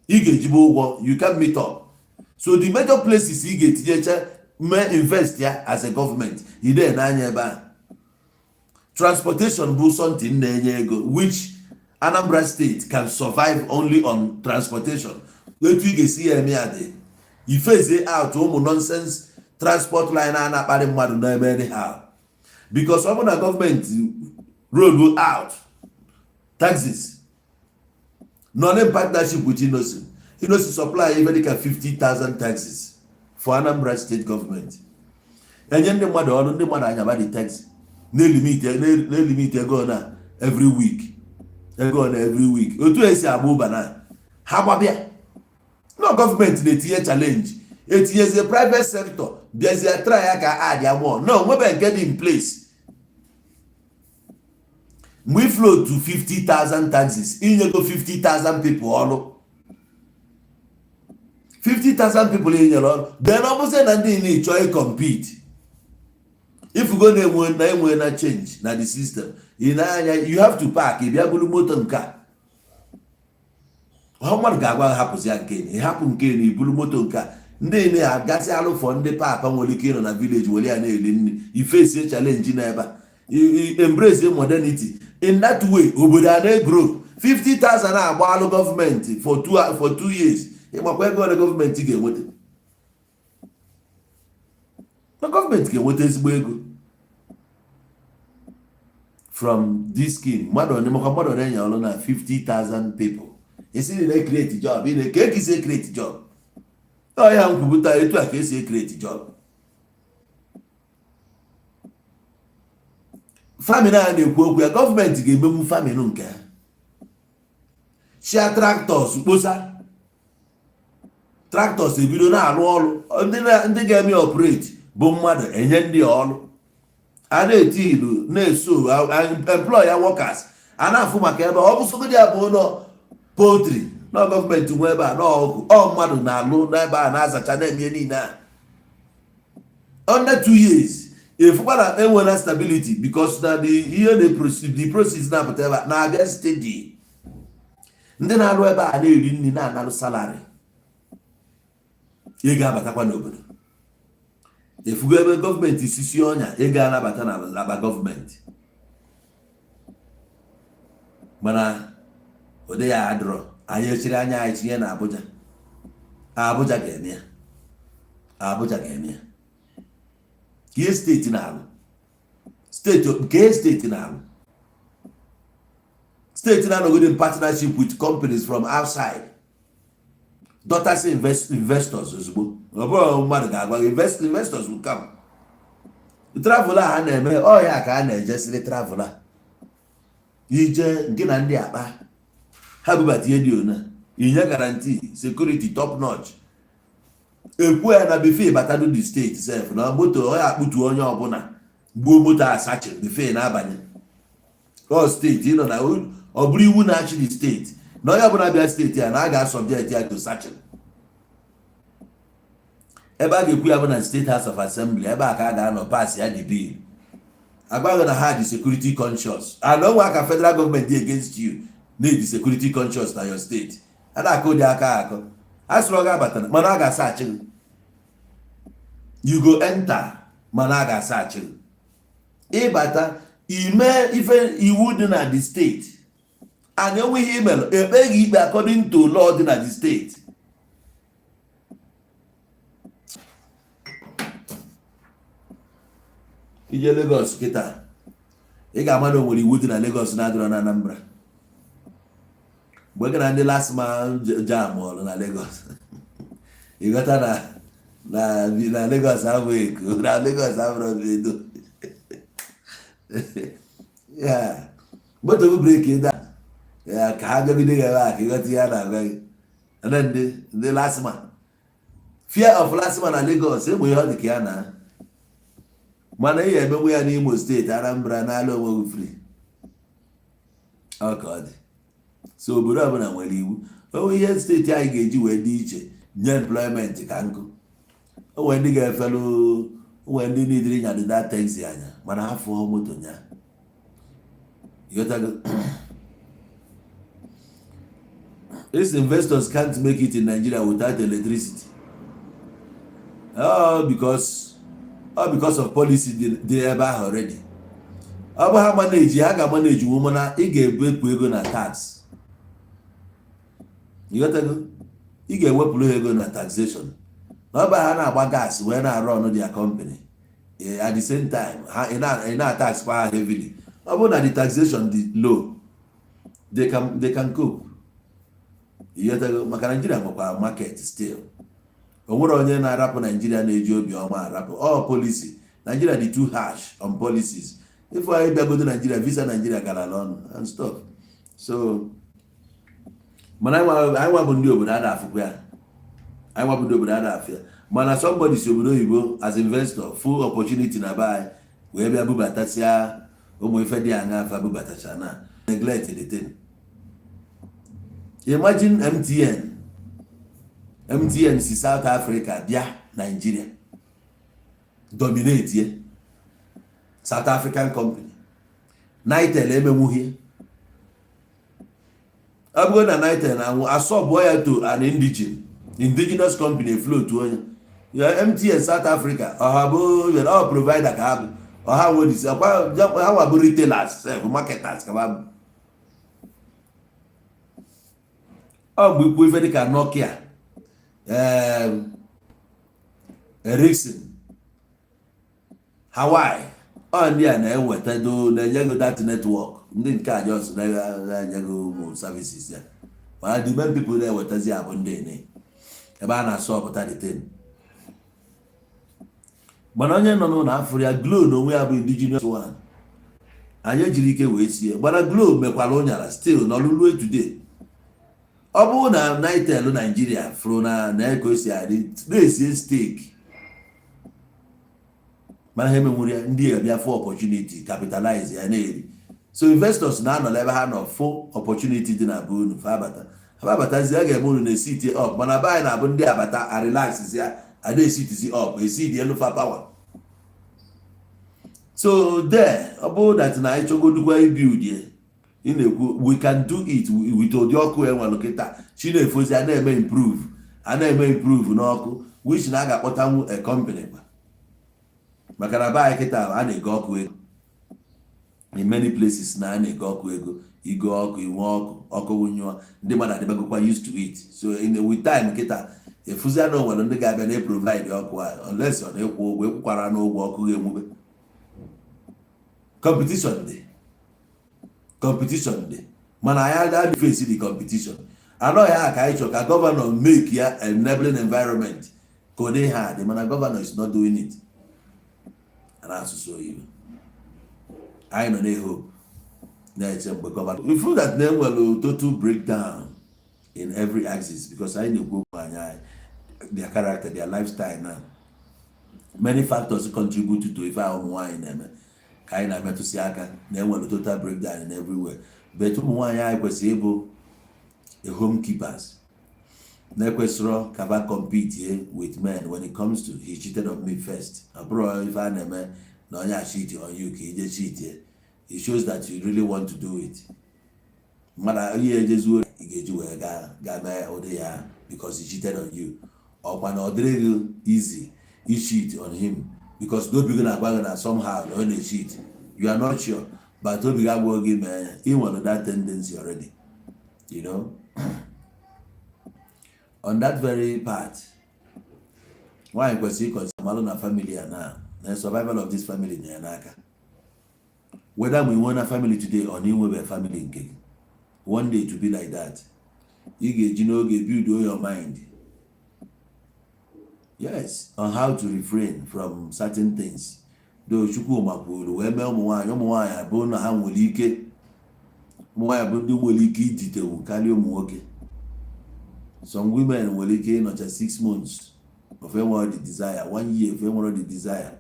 ị ga-ejibe ụgwọ, you can meet up. So the major places ị ga-etinyecha mee invest ya as a government ide n'anya ebe a, transportation bụ something na-enye ego, which Anambra State can survive only on transportation. Etu ị ga-esi ya eme ya dị ifezie out ụmụ nonsense transport line a na-akparị mmadụ n'ebe anyhow, because ọ bụ na gọọmenti roll out taxes nọ in partnership with Innoson. Innoson supply ife dịka 50,000 taxis for Anambra State government, enye ndị mmadụ ọrụ, ndị mmadụ anyaba the taxi, na-elimit ego na every week, ego na every week, otu esi agba ụba na ha gbabịa. No, gọọmenti na-etinye challenge, etinyezie private sector bịazie try ya ka add ya more. No nwebe nke dị in place. Mgbe float to 50,000 taxis, inyego 50,000 people ọrụ, 50,000 people inyere ọrụ, then ọ bụzie na ndị niile chọọ compete, ifugo na-enwe na enwe na change na the system ị na-anya, you have to park, ị bịa buru moto nke a. Ọ mmadụ ga-agwa ha hapụzi ya nke ị hapụ nke na iburu moto nke a, ndị na-agasị alụfọ, ndị papa nwere ike ịnọ na village were ya na-eri nri. Ifesie challenge na ebe a, embrace modernity in that way. Obodo a na-egrow 50,000 agba alụ gọọmenti for 2 years, ịgbakwa ego ole gọọmenti ga-enweta? Na gọọmenti ga-enweta ezigbo ego from this scheme. Mmadụ one, makwa mmadụ one enye ọrụ na 50,000 people, esi na create job, ị na-eke ka esi create job. Ọ ya nkwupụta etu a ka esi create job. Farming a na-ekwu okwu ya, gọọmenti ga-emenwu farming nke ha, chia tractors, kposa tractors, ebido na-arụ ọrụ. Ndị ga-eme operate bụ mmadụ, enye ndị ọrụ a na-eti ilu na-eso employ ya workers a na-afụ maka ebe ọ bụ sogodi ya bụ ụlọ poultry na gọọmenti nwe ebe a n'ọkụ ọ mmadụ na-alụ n'ebe a na-azacha na-eme niile a. Under 2 years, efukwa na enwela stability, because na the ihe the process na-apụta ebe a na-abịa steady. Ndị na-alụ ebe a na-eri nri, na-analụ salary, ego abatakwa n'obodo. Efugo ebe gọọmenti sisi ọnya, ego anabata na akpa gọọmenti. Mana ụdị ya adịrọ. Anyị echiri anya anyị tinye na Abuja. Abuja ga-eme ya, Abuja ga-eme ya. Ka ihe steeti na-alụ, steeti Steeti nke steeti na-alụ, steeti na-anọgide in partnership with companies from outside, dọtasị investors ozugbo. Ọ bụrụ mmadụ ga-agwa gị, investors will come. Travel a ha na-eme, ọ ya ka a na-ejesiri travel a ije nke na ndị akpa ha bubata ihe dị ona inye guarantee, security top notch. Ekwu ya na before batado the state sef na moto ọ ya akpụtu onye ọbụla gbuo moto asachi before na-abanye ọ steeti nọ na. Ọ bụrụ iwu na-achị the steeti na onye ọbụla bịa steeti a na a ga-asubject ya to searching. Ebe a ga-ekwu ya bụ na State House of Assembly, ebe a ka a ga-anọ pass ya the bill. Agbaghị na ha dị security conscious, and onwe aka federal government dị against you na-eji security conscious na your state. A na-akụ ụdị aka akọ a sịrị ọ ga-abata, mana a ga-asachi gị. You go enter, mana a ga-asachi gị. Ịbata ime ife iwu dị na the state and enweghị email, ekpeghị ikpe according to law dị na the state. Ije Lagos kịta, ị ga-ama na o nwere iwu dị na Lagos na-adịrọ na Anambra. Mgbe gị na ndị LASTMA jam ọrụ na Lagos, ịghọta na Lagos abụghị Eko, na Lagos abụrụ Edo ya. Moto bụ brake da ya ka ha bịagide gị ebe a ka ịghọta ihe a na-agwa gị. Na ndị LASTMA, fear of LASTMA na Lagos egbe ihe ọ dị ka ya na mana ị ga-emenwu ya n'Imo Steeti, Anambra n'ala onwe gị free. Ọ ka ọ dị. So obodo ọbụla nwere iwu. Onwe ihe steeti anyị ga-eji wee dị iche nye employment ka nkụ. O nwere ndị ga-efelu, o nwere ndị niile nyadịda taxi anya, mana ha fụọ moto nya. Ịghọtago? These investors can't make it in Nigeria without electricity. All because of policy dị ebe ahụ already. Ọ bụ ha manage, ha ga-manage nwu, mana ị ga-ebepụ ego na tax. Ịghọtago? Ị ga-ewepụrụ ha ego na taxation. Na ọ bụ ha na-agba gas wee na-arụ ọnụ their company. At the same time, ha ị na-tax kwa ha heavily. Ọ bụrụ na the taxation dị low, they can cope. Ịghọtago? Maka Nigeria nwekwara market still. O nwere onye na-arapụ Nigeria na-eji obi ọma arapụ all policy. Nigeria dị too harsh on policies. If anyị bịagodo Nigeria, visa Nigeria gara ọnụ and stuff. So mana anyị nwa bụ ndị obodo a na-afụkwa ya, anyị nwa bụ ndị obodo a na-afụ ya. Mana somebody si obodo oyibo as investor full opportunity na be anyị wee bịa bubatasịa ụmụ ife dị aṅa afa bubatacha na neglect the thing. Imagine MTN, MTN si South Africa bịa Nigeria dominate ye South African company. Nitel emenwughie. Ọ bụrụ na Nitel na-anwụ asọbụọ ya to an indigenous company float onye ya MTN South Africa. Ọha bụ ọ provider ka ha bụ, ọha nwere ha nwa bụ retailers sef, marketers ka ha bụ. Ọ bụ ikwu ife dịka Nokia, Ericsson, Hawaii, ọ ndị a na-ewetado na-enye gị that network. Ndị nke a just na-enye gị ụmụ services ya, mana the main people na-ewetazi ya bụ ndị ene ebe a na-asọpụta the thing. Mana onye nọ n'ụlọ afụrụ ya, Glo na onwe ya bụ indigenous one. Anyị ejiri ike wee sie, mana Glo mekwara ụnyara still n'ọlụlụ today. Ọ bụrụ na Nitel Nigeria fụrụ na eko si adị na-esie stake, mana ha emenwuru ya. Ndị abịa fụ opportunity, capitalize ya, na-eri. So investors na-anọ ebe ha nọ fụ opportunity dị na be unu, fa abata. Ha abatazi, a ga-eme unu na-esiti up. Mana be anyị na-abụ ndị abata a relax ya, a na-esitizi up, esi dị elu fa power. So there, ọ bụrụ that na anyị chọgodukwa ibuild ya ị na-ekwu, we can do it with ụdị ọkụ enwere kịta. Chi na-efozi, a na-eme improve, a na-eme improve n'ọkụ, which na a ga-akpọtanwu a company kwa. Maka na be anyị kịta, a na-ego ọkụ ego in many places, na a na-ego ọkụ ego. Igo ọkụ, inwe ọkụ, ọkụ nyụọ, ndị mmadụ adịbagokwa used to it. So in with time kịta, efuzia na onwere ndị ga-abịa na provide ọkụ a, unless ọ na-ekwu ụgwọ, ekwukwara n'ụgwọ ọkụ ga-enwube. Competition dị, competition dị, mana anyị adị face the competition anọ ya ka anyị chọrọ ka governor make ya enabling environment ka ọ dị ha dị, mana governor is not doing it. Na asụsụ oyibo, anyị nọ na-ehope, na-eche mgbe governor. We feel that na enwere total breakdown in every axis, because anyị na-ekwu okwu anya anyị, their character, their lifestyle now, many factors contribute to ife ahụ ụmụ nwaanyị na-eme ka anyị na-emetụsị aka na enwere total breakdown in everywhere. But ụmụ nwaanyị anyị kwesịrị ịbụ a home keepers, na-ekwesịrọ ka ba compete with men when it comes to "He cheated on me first." Ọ bụrụ ife a na-eme na onye a cheat on you ka ije cheat, it shows that you really want to do it. Mmadụ onye ejezuo, ị ga-eji wee gaa gaa mee ụdị ya because he cheated on you. Ọkwa na ọ dịrị gị easy i cheat on him because n'obi gị na-agwa gị na somehow na ọ na-cheat. You are not sure, but obi gị agwụghị gị mee ya. Ị nwere that tendency already. On that very part, nwaanyị kwesịrị ịconsider, malụ na family ya na survival of this family na ya n'aka. Whether ma ị nwee na family today or na inwebe family nke gị, one day to be like that, ị ga-eji n'oge build your mind, yes, on how to refrain from certain things. Though Chukwu makwuru wee mee ụmụ nwaanyị, ụmụ nwaanyị abụ na ha nwere ike, ụmụ nwaanyị bụ ndị nwere ike ijitewu karịa ụmụ nwoke. Some women nwere ike ịnọcha 6 months of enwere the desire, one year of enwere the desire.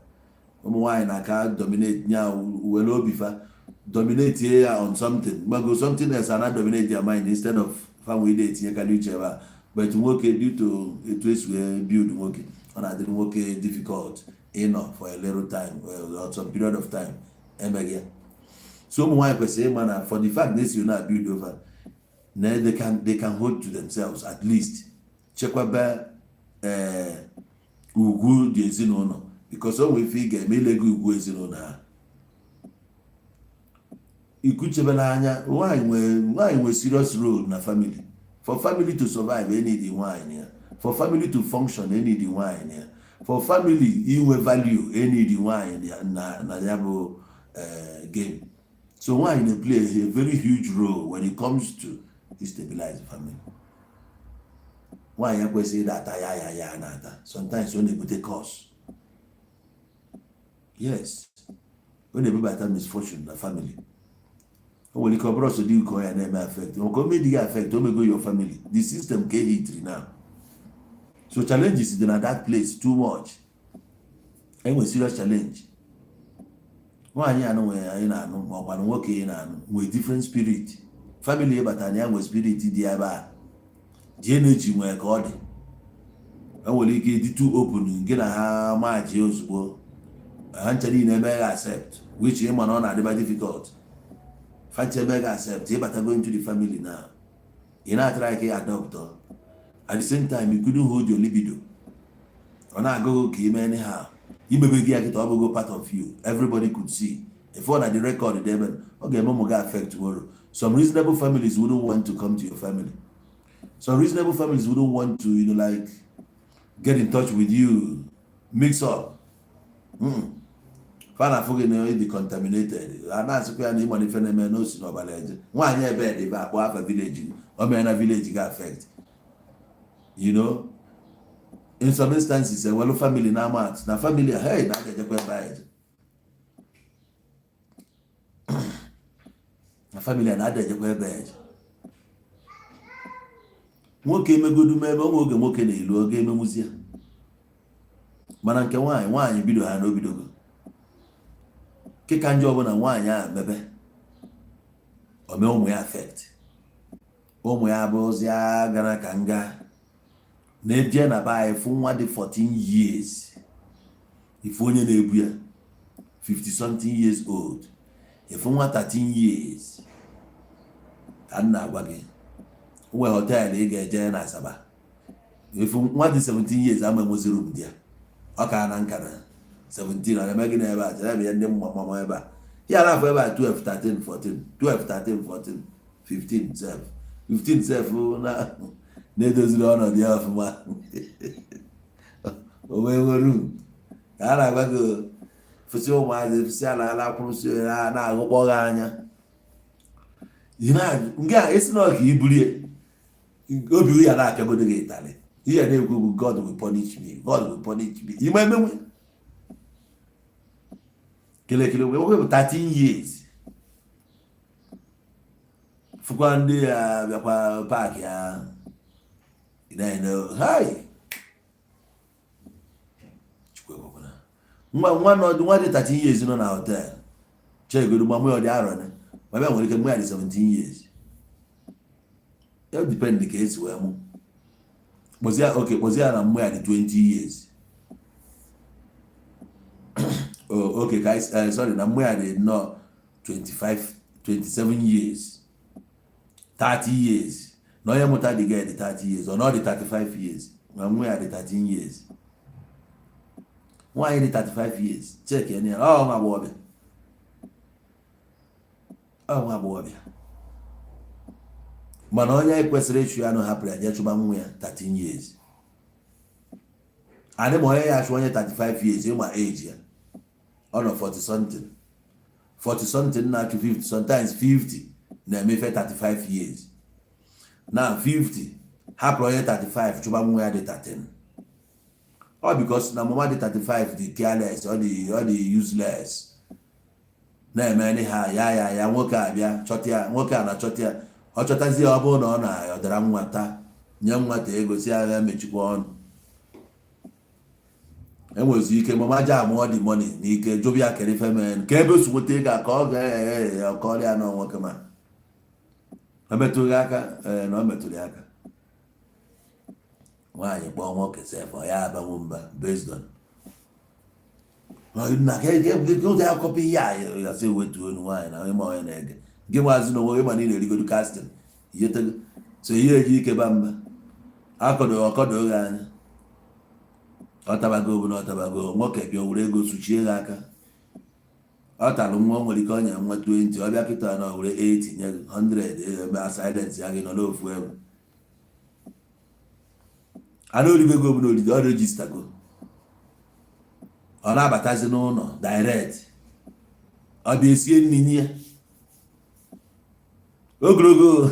Ụmụ nwaanyị na-aka dominate nya were obi fa dominate ya on something, gbago something else ana dominate their mind instead of fa nwee ide etinyekarị uche ebe a. But nwoke, due to etu esi wee build nwoke, ọ na-adịrị nwoke difficult ịnọ for a little time or some period of time emeghị ya. So ụmụ nwaanyị kwesịrị ịma na for the fact na esi na build over na they can hold to themselves, at least chekwaba ee ugwu dị ezinụlọ, because o nwere ife ị ga-eme ilego ugwu ezinụlọ ha ikuchebela anya. Nwaanyị nwee serious role na family. For family to survive, enidi nwaanyị ya. For family to function, enidi nwaanyị ya. For family inwe value, enidi nwaanyị ya na ya bụ game. So nwaanyị na-play a very huge role when it comes to stabilize the family. Nwaanyị ekwesịghị ịda ata ya ya ya na-ata. Sometimes ọ na-ebute curse. Yes, ọ na-ebubata misfortune na family. O nwere ike ọ bụrụ ọsọ dị ka ya na-eme affect, maka o medighị affect, o mego your family, the system ka ehitiri now. So challenges dị na that place too much. Enwe serious challenge. Nwaanyị anụ nwere anyị na-anụ, ma ọkwanụ nwoke ị na-anụ nwee different spirit. Family ịbata na ya nwee spirit dị ebe a ji energy nwee ka ọ dị. Enwere ike ịdị too open gị na ha maji ozugbo, ha nche niile eme gị accept, which ịma na ọ na-adịba difficult. Fa nche eme gị accept, ịbatago into the family now, ị na-atry ka ị adopt. At the same time, you couldn't hold your libido. Ọ na-agụghị ka ime anyhow. Imebe gị ya kịta, ọ bụgo part of you. Everybody could see if ọ na the record dị ebe ọ ga-eme ụmụ gị affect tomorrow. Some reasonable families wouldn't want to come to your family. Some reasonable families wouldn't want to like get in touch with you, mix up. Fa na-afụ gị na ịdị contaminated. A na-asịkwa ya na ịma ife na-eme n'osi n'ọbara eje nwaanyị ebe dị ebe akpọ afa village, o mere na village ga affect. In some instances, ewelu family na ama atụ na family, hey, na aga ejekwa ebe a eje na family a na-ada ejekwa ebe a eje. Nwoke emegodu ebe onwe oge nwoke na-elu oge emenwuzi ya, mana nke nwaanyị, nwaanyị bido ha na obidogo kịka njọ ọbụla nwaanyị a mebe, ome ụmụ ya affect. Ụmụ ya bụzia gara ka nga na-eje na be anyị fụ nwa dị 14 years, ifu onye na-ebu ya 50 something years old, ifu nwa 13 years ka m na-agwa gị. Nwe hotel ị ga-eje na Asaba, ifu nwa dị 17 years ama enwezi room dị ya. Ọ ka na nka na 17 ọ na-eme gị n'ebe a chere ya ndị mama ebe a ya na-afọ ebe a 12, 13, 14, 12, 13, 14, 15 sef, 15 sef na na-edoziri ọnọdụ ya ọfụma. O wee nwere room ka a na-agwa gị. Fụsị ụmụazị, fụsị ala ala kwụrụsị ha na-aghụkpọ gị anya. Nke a esi na ka iburie obi ya na-apịagodo gị ịtarị. Ihe na-ekwu bụ, "God will punish me, God will punish me." Ime emenwe kelekele wee wepụ 13 years. Fụkwa ndị ya bịakwa park ya na-ene. Hai, Chukwu ekwekwana. Nwa nwa nọ, nwa dị 13 years nọ na hotel chegodo. Ma mụ ya ọ dị arọ ne, ma bịa nwere ike mụ ya dị 17 years. Ya depend ka esi wee mụ. Kpọzie, oke kpọzie ya na mmụ ya dị 20 years. Oh, okay, ka sorry, na mmụ ya dị nnọọ 25, 27 years, 30 years. Na onye mụta dị girl dị 30 years, ọ na ọ dị 35 years, ma mmụ ya dị 13 years. Nwaanyị dị 35 years, check ya ọ nwa agbọghọbịa, ọ nwa agbọghọbịa. Mana onye kwesịrị ịchụ ya nụ hapụrụ ya jee chụba nwa ya 13 years. Adị ma onye ya achụ onye 35 years, ịma age ya, ọ nọ 40 something, 40 something na-achụ 50, sometimes 50 na-emefe 35 years na 50, hapụrụ onye 35 chụba nwa ya dị 13. Ọ because na mama dị 35 dị careless, ọ dị useless, na-eme ha ya ya ya. Nwoke a bịa chọta ya, nwoke a na-achọta ya, ọ chọtazie. Ọ bụrụ na ọ na ọdara nwa taa, nye nwa ta ego, si agha mechikwa ọnụ. Enwezi ike mama ja amụọ dị money n'ike jụbịa kere ife mee ka ebe o si nweta ego a, ka ọ ga-eghe ọkọrọ ya na nwoke ma o metụghị aka. Ee, na o metụrụ ya aka. Nwaanyị kpọọ nwoke sef, ọ ya abanwu mba based on na ka ụdị akọpụ ihe a ya sị wetuo onu nwaanyị na onye ma onye na-ege gị nwazi na onwe gị, ma na ị na-erigodo casting ihetego. So ihe eji ike ba mba akọdo ọkọdo gị anya. Ọ tabago bụ na ọ tabago. Nwoke bịa were ego suchie gị aka. Ọ talụ nwa, o nwere ike ọ nye nwa 20. Ọ bịa kịta na were 80 nye gị 100, ebe a silence ya gị nọ n'ofu ebe ana origo ego bụ na oride. Ọ register go, ọ na-abatazi n'ụlọ direct. Ọ bịa esie nri nye ya ogologo.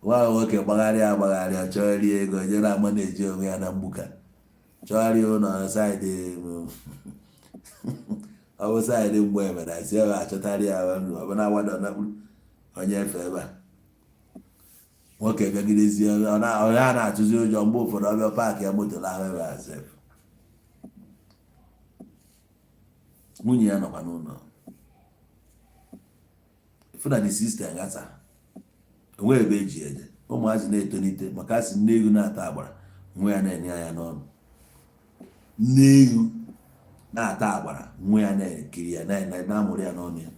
Nwa nwoke gbagharịa agbagharịa, chọgharịa ego, jere ama na-eji onwe ya na mgbuka, chọgharịa ụlọ side. Ọ bụ side mgbe emere asị ebe achọtarị ya, ọ bụ na agbada nakpuru onye efe ebe a. Nwoke bịagidezie, ọ ya na-atụzi ụjọ. Mgbe ụfọdụ ọbịa park ya moto lahụ ebe a sef. Nwunye ya nọkwa n'ụlọ. Ifu na the system gasa, enweghị ebe eji eje. Ụmụazị na-etolite maka asị nne ewu na-ata agbara, nwa ya na-enye ya n'ọnụ. Nne ewu na-ata agbara, nwa ya na-ekiri ya, na-amụrụ ya n'ọnụ ya,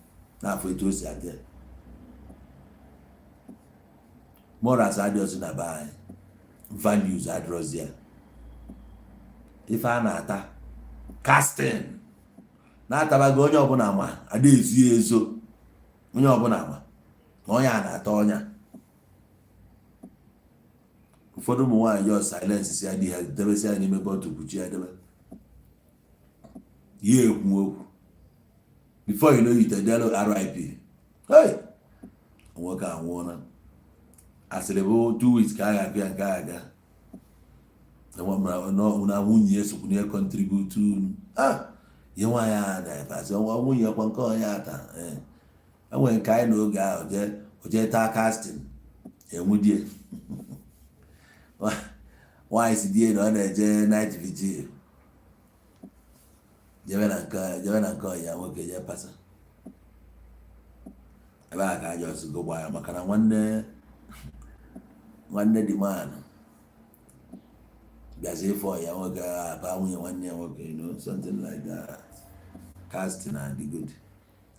na-afụ etu o si adị ya. Morals adịghịzi na be anyị, values adịrọzi ya. Ife a na-ata casting na-atabago, onye ọbụla ma ada ezu ya ezo. Onye ọbụla ma na onye a na-ata ọnya. Ụfọdụ ụmụ nwaanyị just silence si ya di ha, debesi ya n'ime bottle, kpuchie ya, debe ya, ekwu okwu. Before you know it, edelu RIP. Hey, nwoke anwụọla. Asịrị bụ 2 weeks ka a ga-abịa nke a aga na nwunye ya sokwu na contribute. Ah, ihe nwaanyị a na-efasị nwunye ya kwa nke onye ata. Enwere nke anyị n'oge ahụ jee jee taa casting, enwudie nwaanyị si die na ọ na-eje night vigil, jebe na nke ọya nwoke, jee pasa ebe a ka aja ọsịgo gbaa ya, maka na nwanne nwanne dị man bịazi ịfọ ya nwoke aba nwunye nwanne ya nwoke, something like that. Casting na good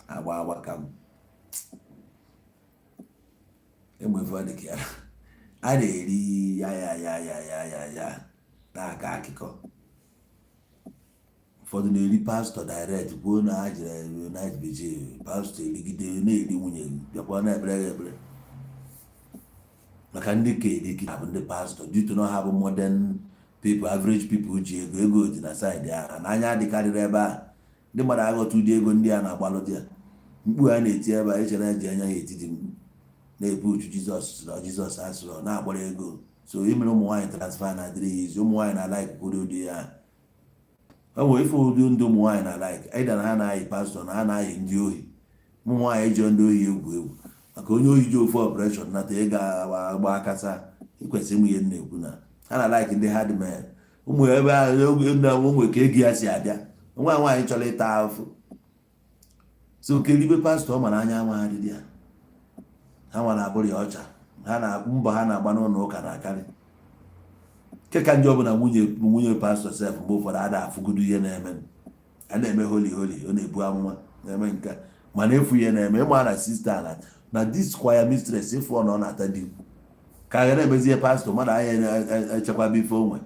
agba agba ka m enwefe ọ dị ka ya a na-eri ya ya ya ya ya ya ya na-aka akụkọ. Ụfọdụ na-eri pastọ direct, kwuo na ha jere night vigil, pastọ erigide na-eri nwunye, bịakwa na-ekpere ya ekpere. Maka ndị ka eri bụ ndị pastọ, due to na ha bụ modern people, average people ji ego, ego dị na side ahụ n'anya adịkarịrị ebe a. Ndị mmadụ aghọta ụdị ego ndị a na-agbalụ dị ya. Mkpu a na-eti ebe a, echere eji anya ya etiti mkpu na-epu uchu. Jizọs sịrị, Jizọs asịrị, ọ na-agbara ego. So imere ụmụ nwaanyị transfer na-adịrị ya izi. Ụmụ nwaanyị na-alike kwuru ụdị ya. O nwere ife ụdị ndị ụmụ nwaanyị na-alike ịda na ha na-ayị pastọ na ha na-ayị ndị ohi. Ụmụ nwaanyị eji ndị ohi egwu egwu, maka onye ohi ji ofu operation nata ego agba akasa. Ikwesịrị ịmụ ihe m na-ekwu na ha na-alike ndị hard men. Ụmụ ebe ahụ na onwe ka ego ya si abịa. Nwa nwaanyị chọrọ ịta ahụhụ, so keribe pastọ ọ mara anya amagharị ya. Ha nwa na-abụrụ ya ọcha. Ha na mbọ ha na-agba n'ụlọ ụka na-akarị nke ka njọ bụ na nwunye pastọ sef, mgbe ụfọdụ a na-afụgodo ihe na-eme. A na-eme holy holy, ọ na-ebu amụma, na-eme nke a, mana efu ihe na-eme. Ịma na sister na this choir mistress, ịfụ ọ na ọ na-ata di ka a ga na-emezie pastọ mmadụ anya echekwaba ife onwe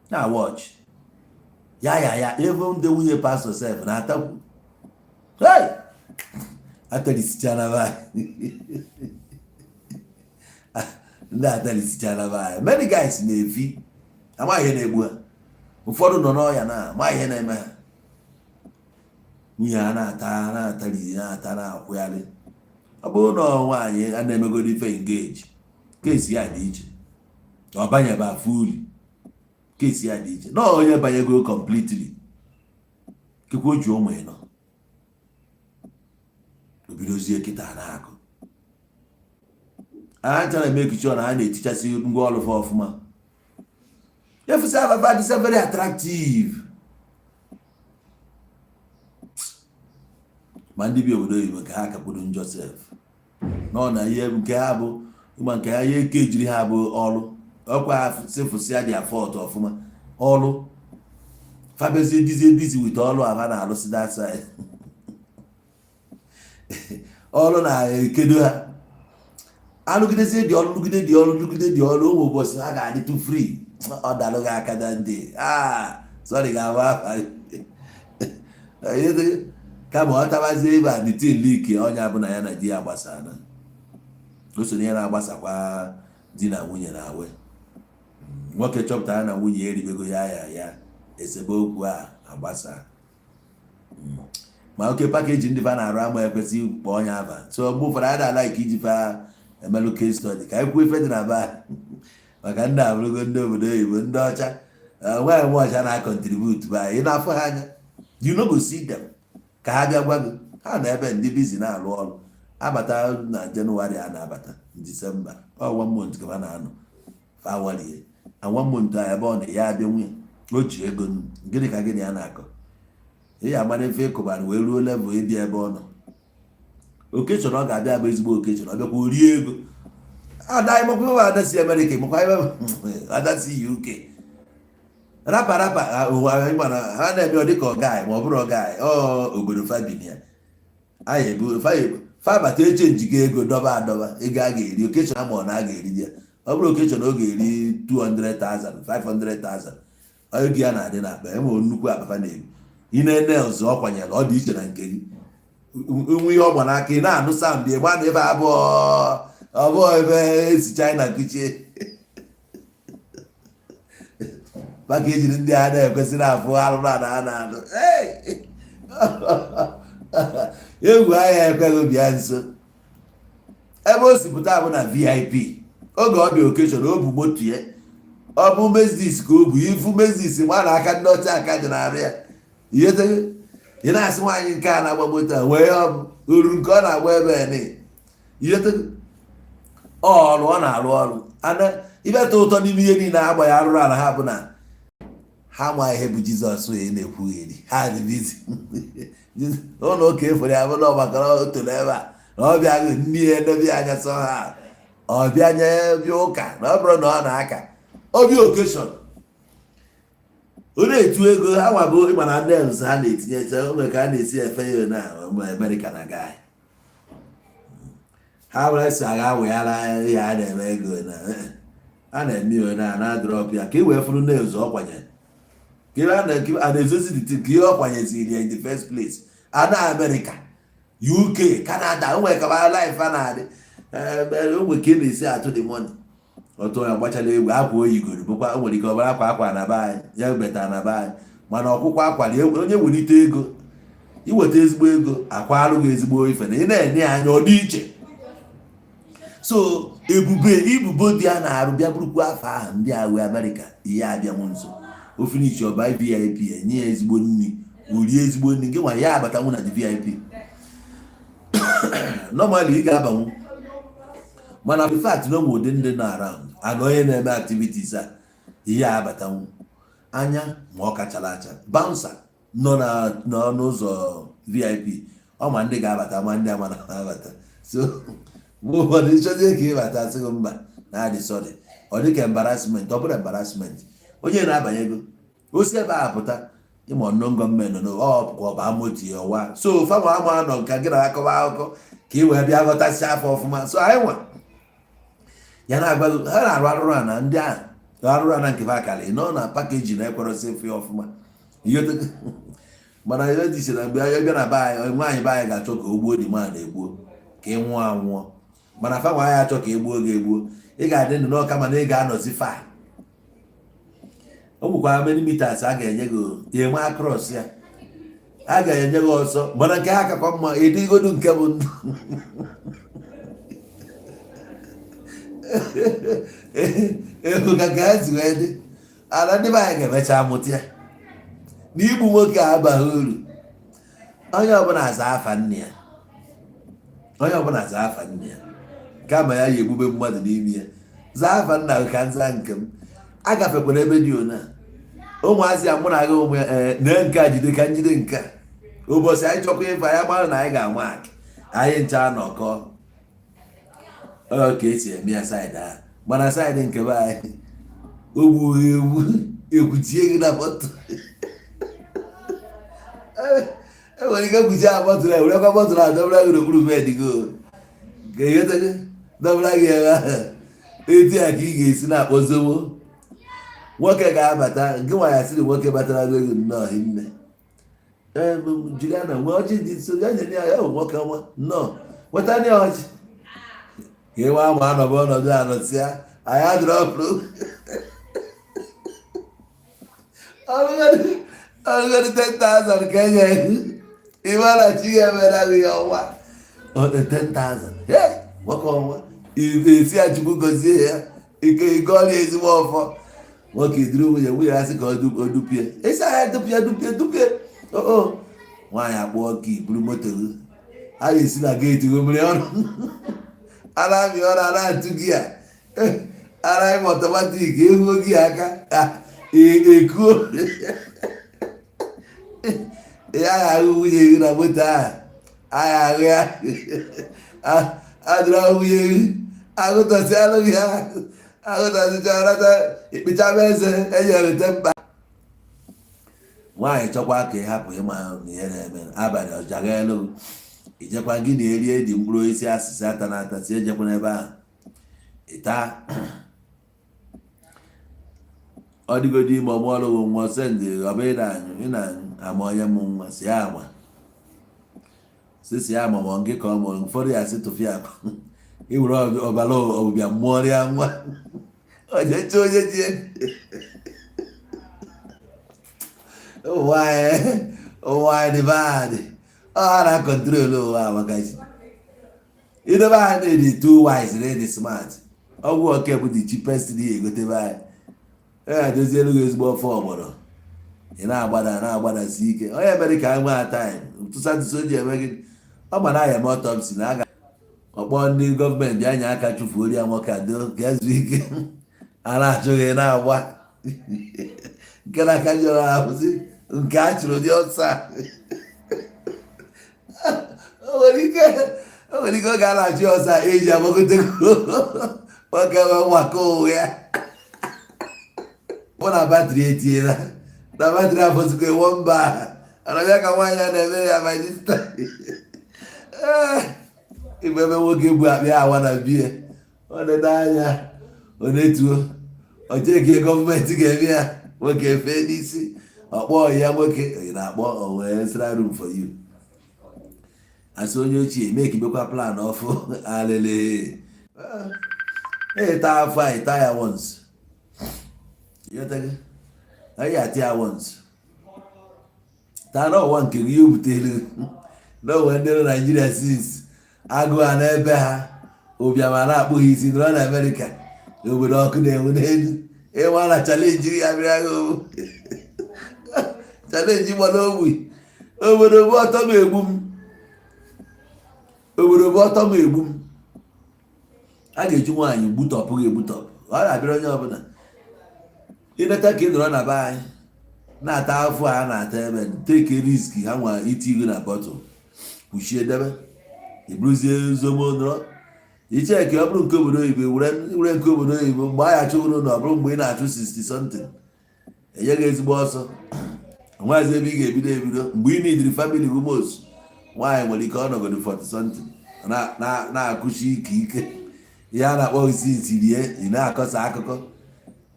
na watch ya ya ya. Ebe ndị nwunye pastọ sef na-atakwu. Hey! Atalisichara be anyị. Ndị atalisichara be anyị. Many guys na-efi, amaghị ihe na-egbu ha. Ụfọdụ nọ n'ọya na amaghị ihe na-eme ha. Nwunye ha na-ata, na-atari, na-ata, na-akwụgharị. Ọ bụrụ na ọ nwaanyị a na-emegoro ife engage, case ya dị iche. Ọ banyeba fully, case ya dị iche. Na onye banyego completely, kekwa o ji ụmụ ịnọ, obidozie kịta na-akụ ha ncha na-eme ekichi na ha na-etichasị ngwa ọrụ fa ọfụma. Efusi afafa dịsa very attractive. Ma ndị bi obodo oyibo nke ha kakwuru njọ sef nọ na ihe nke ha bụ ịma nke ha, ihe eke jiri ha bụ ọrụ ọkwa ha sefụsịa dị afọt ọfụma. Ọrụ fabezie dizie busy with ọrụ a ha na-alụsị that side. Ọrụ na-ekedo ha alụgidezie dị ọrụ, lụgide dị ọrụ, lụgide dị ọrụ. Ụmụ ụbọchị ha ga-adịtụ free, ọ dalụ gị aka na ndị ah, sorry, ga-abụ afa kama ọ tabazie ebe a nitin liki ọnya bụ na ya na di ya gbasara. O so ihe na-agbasakwa di na nwunye na awe. Nwoke chọpụtara na nwunye ya eribego ya ya ya esemokwu a agbasa. Ma oke package ndị fa na-arụ ama ekwesị kpọọ onye aba. So mgbe ụfọdụ a na-ala ike iji fa emelụ case study ka anyị kwuo ife dị na ba, maka ndị abụrụgo ndị obodo oyibo, ndị ọcha nwaanyị nwa ọcha na-acontribute ba. Ị na-afụ ha anya, you no go see them ka ha bịa gwa gị. Ha na ebe ndị busy na-alụ ọrụ abata na Jenụwarị, a na-abata Disemba. Ọ one month ka ha na-anọ fawalie, and one month a ebe ọ na ya abịa nwunye o ji ego. Gịnị ka gịnị ya na-akọ? Ị ya amara efe ịkụbara wee ruo level ịbịa ebe ọ nọ. Occasion ọ ga-abịa bụ ezigbo occasion. Ọ bịakwa orie ego. Ada ịmakwa ada si Amerịka, ịmakwa ada si UK, rapa rapa mana ha na-eme ọ dịka ọga, ma ọ bụrụ ọga ọ obodo fabin ya anyị ebu fabata eche njikọ ego dọba adọba. Ego a ga-eri occasion ama ọ na a ga-eri ya. Ọ bụrụ occasion ọ ga-eri 200,000, 500,000, ego ya na-adị n'akpa. Enwere nnukwu akpa fa na-ebu. Ị na-ene ọzọ ọ kwanyere, ọ dị iche na nke gị. Nwe ihe ọ gba n'aka, ị na-anụ sound ịgba na ebe abụọ ọ bụghị ebe esi China kuchie maka ejiri ndị a na-ekwesịrị afụ arụrụ a na ha na-anụ egwu ahịa ekweghị bịa nso. Ebe o si pụta bụ na VIP. Oge ọ bịa occasion, o bu moto ya, ọ bụ Mercedes ka o bu. Ifu Mercedes gba na aka ndị ọcha aka dị n'arụ ya. Ihe ị na-asị nwaanyị nke a na-agba moto a wee ọ bụ oru nke ọ na-agba ebe ni ihe ọrụ ọ na-arụ ọrụ ana ibeta ụtọ n'ime ihe niile agba ya arụrụ ala ha bụ na ha ma ihe bụ Jizọs wee na-ekwugheri. Ha dị busy ụlọ ụka efere ya bụ na ọgbakọrọ otoro ebe a na ọ bịa nne ya edebe anya sọ ha ọ bịa nye bịa ụka na ọ bụrụ na ọ na-aka obi occasion ọ na-etu ego ha nwa bụ ịma na nails ha na-etinye onwe ka a na-esi efe ya na Amerịka na gai ha were si agha weghara ihe a na-eme ego na a na-eme ihe na na drop ya ka e wee fụrụ nails ọ kwanyere ka ihe a na-ezozi the ka ihe ọ kwanyeziri ya in the first place. A na Amerịka, UK, Canada, onwe ka life a na-adị, onwe ka ị na-esi atụ the money. Ọtụ ya gbachala egwu akwa oyigoro bụkwa o nwere ike ọ bụrụ akwa akwa na be anyị ya beta na be anyị. Mana ọkwụkwọ akwali onye welite ego, iweta ezigbo ego, akwarụ gị ezigbo ife na ị na-enye ya anya, ọ dị iche. So ebube ibubo dị a na-arụ bịa bụrụkwa afọ ahụ ndị agha Amerịka ihe abịanwu nso. O finish, ọba VIP, enye ya ezigbo nri, orie ezigbo nri. Gị nwa ya abatanwu na the VIP. Normally ị ga-abanwu, mana the fact na onwe ụdị ndị nọ around and onye na-eme activities a, ihe a abatanwu anya ma ọ kachara acha. Bouncer nọ na n'ọnụ ụzọ VIP, ọ ma ndị ga-abata, ma ndị ama na-abata. So mgbe ụfọdụ ịchọzie ka ịbata, sị gị mba, na adị sorry. Ọ dị ka embarrassment. Ọ bụrụ embarrassment, onye na-abanye ego o si ebe a pụta, ịma ọnụ gọọmenti nọ ọ pụkwa ọba moto ya ọwa. So fanwa ama nọ nka gị na akọba akụkọ ka ị wee bịa ghọtasị afọ ọfụma. So anyị nwa ya na-agwa gị, ha na-arụ arụrụ ana ndị ahụ, arụrụ ana nke fa akara nọ na package na-ekwerọsị efe ya ọfụma. Mana ihe dị iche na mgbe anyị bịa na be anyị, nwaanyị be anyị ga-achọ ka o gbuo dị ma na-egbuo ka ị nwụọ anwụọ, mana fa nwa anyị achọ ka e gbuo gị egbuo. Ị ga-adị ndụ n'ọka, mana ị ga-anọzi fa. O nwekwara many meters a ga-enye gị ya enwe across ya, a ga-enye gị ọsọ, mana nke ha kakwa mma ịdịgodu nke bụ ndụ ego ka nke ha si wee dị. Ala ndị be anyị ga-emecha mụta ya na igbu nwoke a abaghị uru. Onye ọbụla aza afa nne ya, onye ọbụla aza afa nne ya, kama ya ya egbube mmadụ n'ime ya. Zaa afa nna gị ka nza nke m. Agafekwara ebe dị ona ụmụazị a mụ na gị ụmụ ya, ee, nee nke a, jide ka njide nke a. Ụbọchị anyị chọkwa ife anyị mara na anyị ga-ama akị anyị ncha nọkọ. Ọ ka esi eme ya side ahụ, mana side nke be anyị, o gbughị egbu, ekwuchie gị na bottle. Enwere ike kwuchie a bottle a, werekwa bottle a dọbara gị n'okpuru bed gị, ga-egheta dọbara gị ebe ahụ. Etu a ka ị ga-esi na-akpọ zobo. Nwoke ga-abata gị nwa ya sịrị nwoke batara gị ego nnọọ hinne. Ee, Juliana nwee ọjị dị nso ya nye ya. Ya bụ nwoke nwa nnọọ, nweta ndị ọjị ka ịnwe ama anọbụ ọnọdụ anọsịa anyị adịrọpụrụ ọrụgodị 10,000 ka enye iwe na chi ga-emere gị ya ọnwa 10,000. Hey, nwoke ọnwa esi ya, Chukwu gozie ya ike ike ọrịa ezigbo ọfọ. Nwoke duru nwunye, nwunye ya sị ka o dupie esi ahịa, dupie dupie dupie oo. Nwaanyị akpụọ ka buru moto gị, a ga-esi na gate gị mmiri ọrụ ara amị ọrụ ara atụ gị a ara ịma automatic ehuo gị aka ekuo ya ahụ nwunye gị na moto ahụ agha ahụ ya adịrọ nwunye gị agụtọsịalụ gị agụtọsịcharata ikpechaba eze enyere mkpa. Nwaanyị chọkwa ka ị hapụ ịma na ihe na-eme abalị ọjaga elu, ijekwa gị na-eri edi mkpụrụ osisi asịsị ata na ata si ejekwa n'ebe ahụ ịta. Ọ dịgodi ime ọmụ ọrụ nwa send ọ bụ ị na-anyụ ị na-ama onye mụ nwa si ya ama si ya ama ma gị ka ọ mụrụ. Ụfọdụ ya sị tụfịa akụ iwere ọbara ọbịbịa mmụọ ya nwa onye onye ji ụwa anyị. Ụwa anyị dị bad. Ọ ha na-acontrol ụwa a maka chi idebe anyị dị too wise na dị smart. Ọgwụ oke bụ the cheapest dị egotebe anyị e ga-edozielu gị ezigbo ofe ọgbọrọ. Ị na-agbada na-agbadasi ike. Onye mere ka anyị nwee time tụsa ntụsa o ji eme gị ọ ma na aya eme autopsy na aga ọkpọ ndị gọọmenti bịa nye aka chụfuo ya. Nwoke a do ka ezu ike a na-achụghị na-agba nke na-aka jọrọ ahụzi nke a chụrụ dị ọsọ a. O nwere ike oge a na-achụ ọsọ a eji agbagotego nwoke wee nwakọ onwe ya mụ na battery etinyela na battery afọzikwa ewo mba anabịa ka nwaanyị a na-eme ya by this time. Igbe ebe nwoke bu akpa ya awa na bie ọ na-ede anya, ọ na-etuo ọcheke gọọmenti ga-eme ya. Nwoke fee n'isi ọkpọ ya, nwoke ị na-akpọ o wee extra room for you. Asị onye ochie mekibekwa plan ọfụ alele ịta afọ a ịta ya once. Ịghọtago? Anyị ati ya once. Taa na ụwa nke gị ihe butere na onwe ndị nọ Naijiria since agụụ a n'ebe ha, ụbịam a na-akpụ ha isi, nọrọ na Amerịka, obodo ọkụ na-enwu n'elu. Ịma na challenge ya bịara gị owu challenge gbara ogbi. Obodo bụ ọtọ m egbu m, obodo bụ ọtọ m egbu m. A ga-eji nwaanyị gbutọpụ gị egbutọpụ. Ọ na-abịara onye ọbụla ịneta ka ị nọrọ na be anyị na-ata afọ a na-ata ebe. Take risk ha nwa iti gị na bottle, kwuchie, debe, iburuzie zomo nọrọ iche ka ọ bụrụ nke obodo oyibo. Were nke obodo oyibo mgbe anyị achụgoro na ọ bụrụ mgbe ị na-achụ 60 something, enye gị ezigbo ọsọ. Nwazi ebe ị ga-ebido ebido mgbe ị nidiri family gị most. Nwaanyị nwere ike ọnọgodo 40 something na-akụchi ike ike ihe a na-akpọ isi rie. Ị na-akọsa akụkọ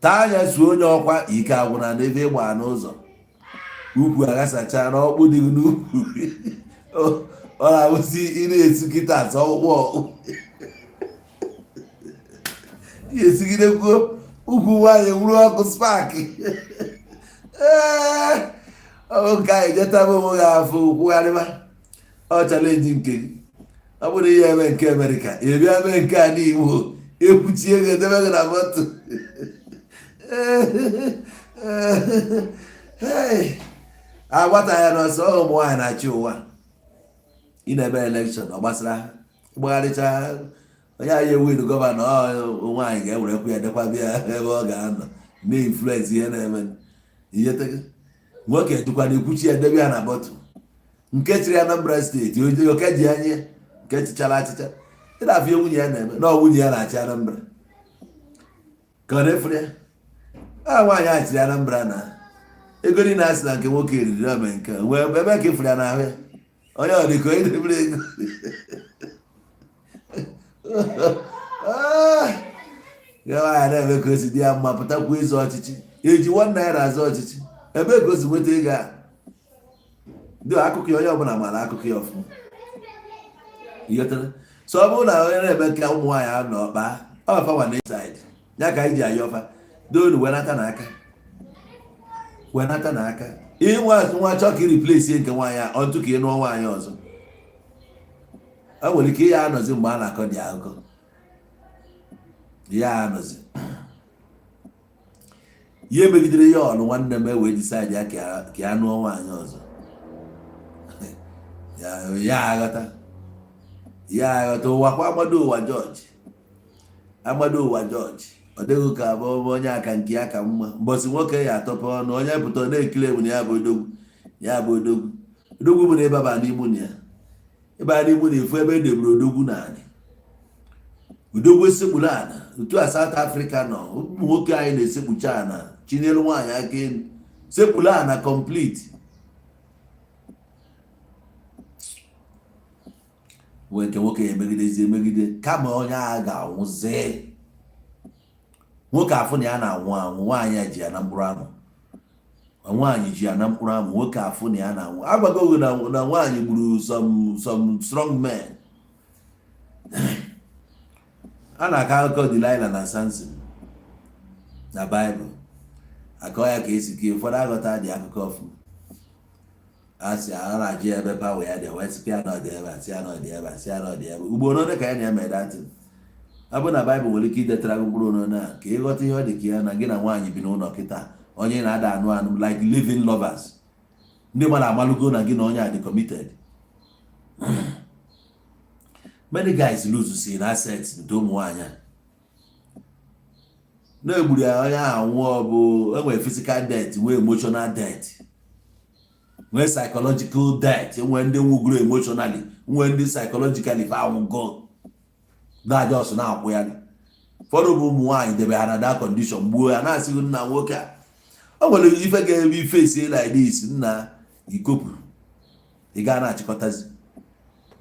taa anya suo onye ọkwa ike agwụna n'ebe ịgba n'ụzọ ukwu aghasacha n'ọkpụ dị gị n'ukwu. Ọ na-abụzi ị na-esi kịta asọ ọkpụkpụ ị esigidekwuo ukwu nwaanyị nwuru ọkụ spark. Ee, ọ nke anyị jetaba onwe gị afọ kwugharịba. Ọ challenge nke gị. Ọ bụrụ ihe eme nke Amerịka, ị bịa mee nke a n'Igbo, ekwuchie gị, edebe gị na moto. Agbata ya n'ọsọ. Ụmụ nwaanyị na-achị ụwa. Ị na-eme election, ọ gbasara ha ịgbagharịcha onye anyị ewin governor. Nwaanyị ga-ewerekwu ya dekwa bịa ebe ọ ga-anọ na-influence ihe na-eme ihe. Nwoke dịkwa na-ekwuchi ya, debe ya na bottle. Nke chịrị Anambra State, oje oke ji anya nke chịchara achịcha. Ị na-afụ ihe nwunye ya na-eme na ọ nwunye ya na-achị Anambra ka ọ na-efere ya. A nwaanyị a chịrị Anambra na ego niile a sị na nke nwoke riri ome nke nwee ebe ka efere ya n'ahụ ya. Onye ọ dị ka onye debere ego. Ya nwaanyị na-eme ka o si dị ya mma, pụtakwa ịzọ ọchịchị. Eji ₦1 azọ ọchịchị, ebe ka o si nweta ego a ndị akụkọ ya? Onye ọbụla maara akụkọ ya ọfụma. Ịghọtara? So ọ bụrụ na onye na-eme ka ụmụ nwaanyị anọ kpaa ọfa nwa inside ya ka anyị ji ayọ ọfa donu wenata n'aka, wenata n'aka. Ịnwa nwa chọọ ka ị replace nke nwaanyị a ọtụ ka ị nụọ nwaanyị ọzọ. O nwere ike ya anọzi mgbe a na-akọ dị akụkọ ya anọzi ihe megidere ya ọlụ. Nwanne m ewee decide ya ka ya nụọ nwaanyị ọzọ. Ya aghọta, ya aghọta ụwa kwa. Amado ụwa jọji, amado ụwa jọji. Ọ dịghị ka abụ onye aka nke ya ka mma. Mbọsị nwoke ya atọpụ ọnụ, onye pụta na-ekiri egwu na ya bụ odogwu, ya bụ odogwu. Odogwu bụ na ịbaba n'igbu na ya ịba n'igbu na efu ebe edebere odogwu na anị. Odogwu esekpuru ana otu a. South Africa nọ, ụmụ nwoke anyị na-esekpucha ana, chinyelu nwaanyị aka elu, sekpuru ana complete. Nwee nke nwoke ya emegidezi emegide kama onye agha ga-anwụzi. Nwoke afụ na ya na-anwụ anwụ, nwaanyị a ji ya na mkpụrụ amụ, nwaanyị ji ya na mkpụrụ amụ. Nwoke afụ na ya na-anwụ. Agwago gị na nwaanyị gburu some strong men. A na-akọ akụkọ Delilah na Samson na Baịbụl, akọ ya ka esi kee. Ụfọdụ aghọta dị akụkọ ọfụma. A sị a na-ajụ ya ebe power ya dị, wee sịkwa ya na ọ dị ebe a, sị ya na ọ dị ebe a, sị ya na ọ dị ebe ugboro ole ka ya na-eme datin. Ọ bụ na Baịbụl nwere ike idetara gị mkpụrụ onone a ka ịghọta ihe ọ dị ka ya na gị na nwaanyị bi n'ụlọ kịta, onye na-ada anụ anụ like living lovers. Ndị mmadụ amalụgo na gị na onye a dị committed. Many guys lose si na assets nke ụmụ nwaanyị a na-egburu ya. Onye ahụ nwụọ, bụ enwere physical death, nwee emotional death, nwee psychological death, nwee ndị nwugoro emotionally, nwee ndị psychologically fa anwụgo na just na-akwụ ya. Ụfọdụ bụ ụmụ nwaanyị debe ha na that condition, gbuo ya, na-asị nna nwoke a o nwere ife ga-eme ife esi like this nna ikopụ. Ị gaa na-achịkọtazi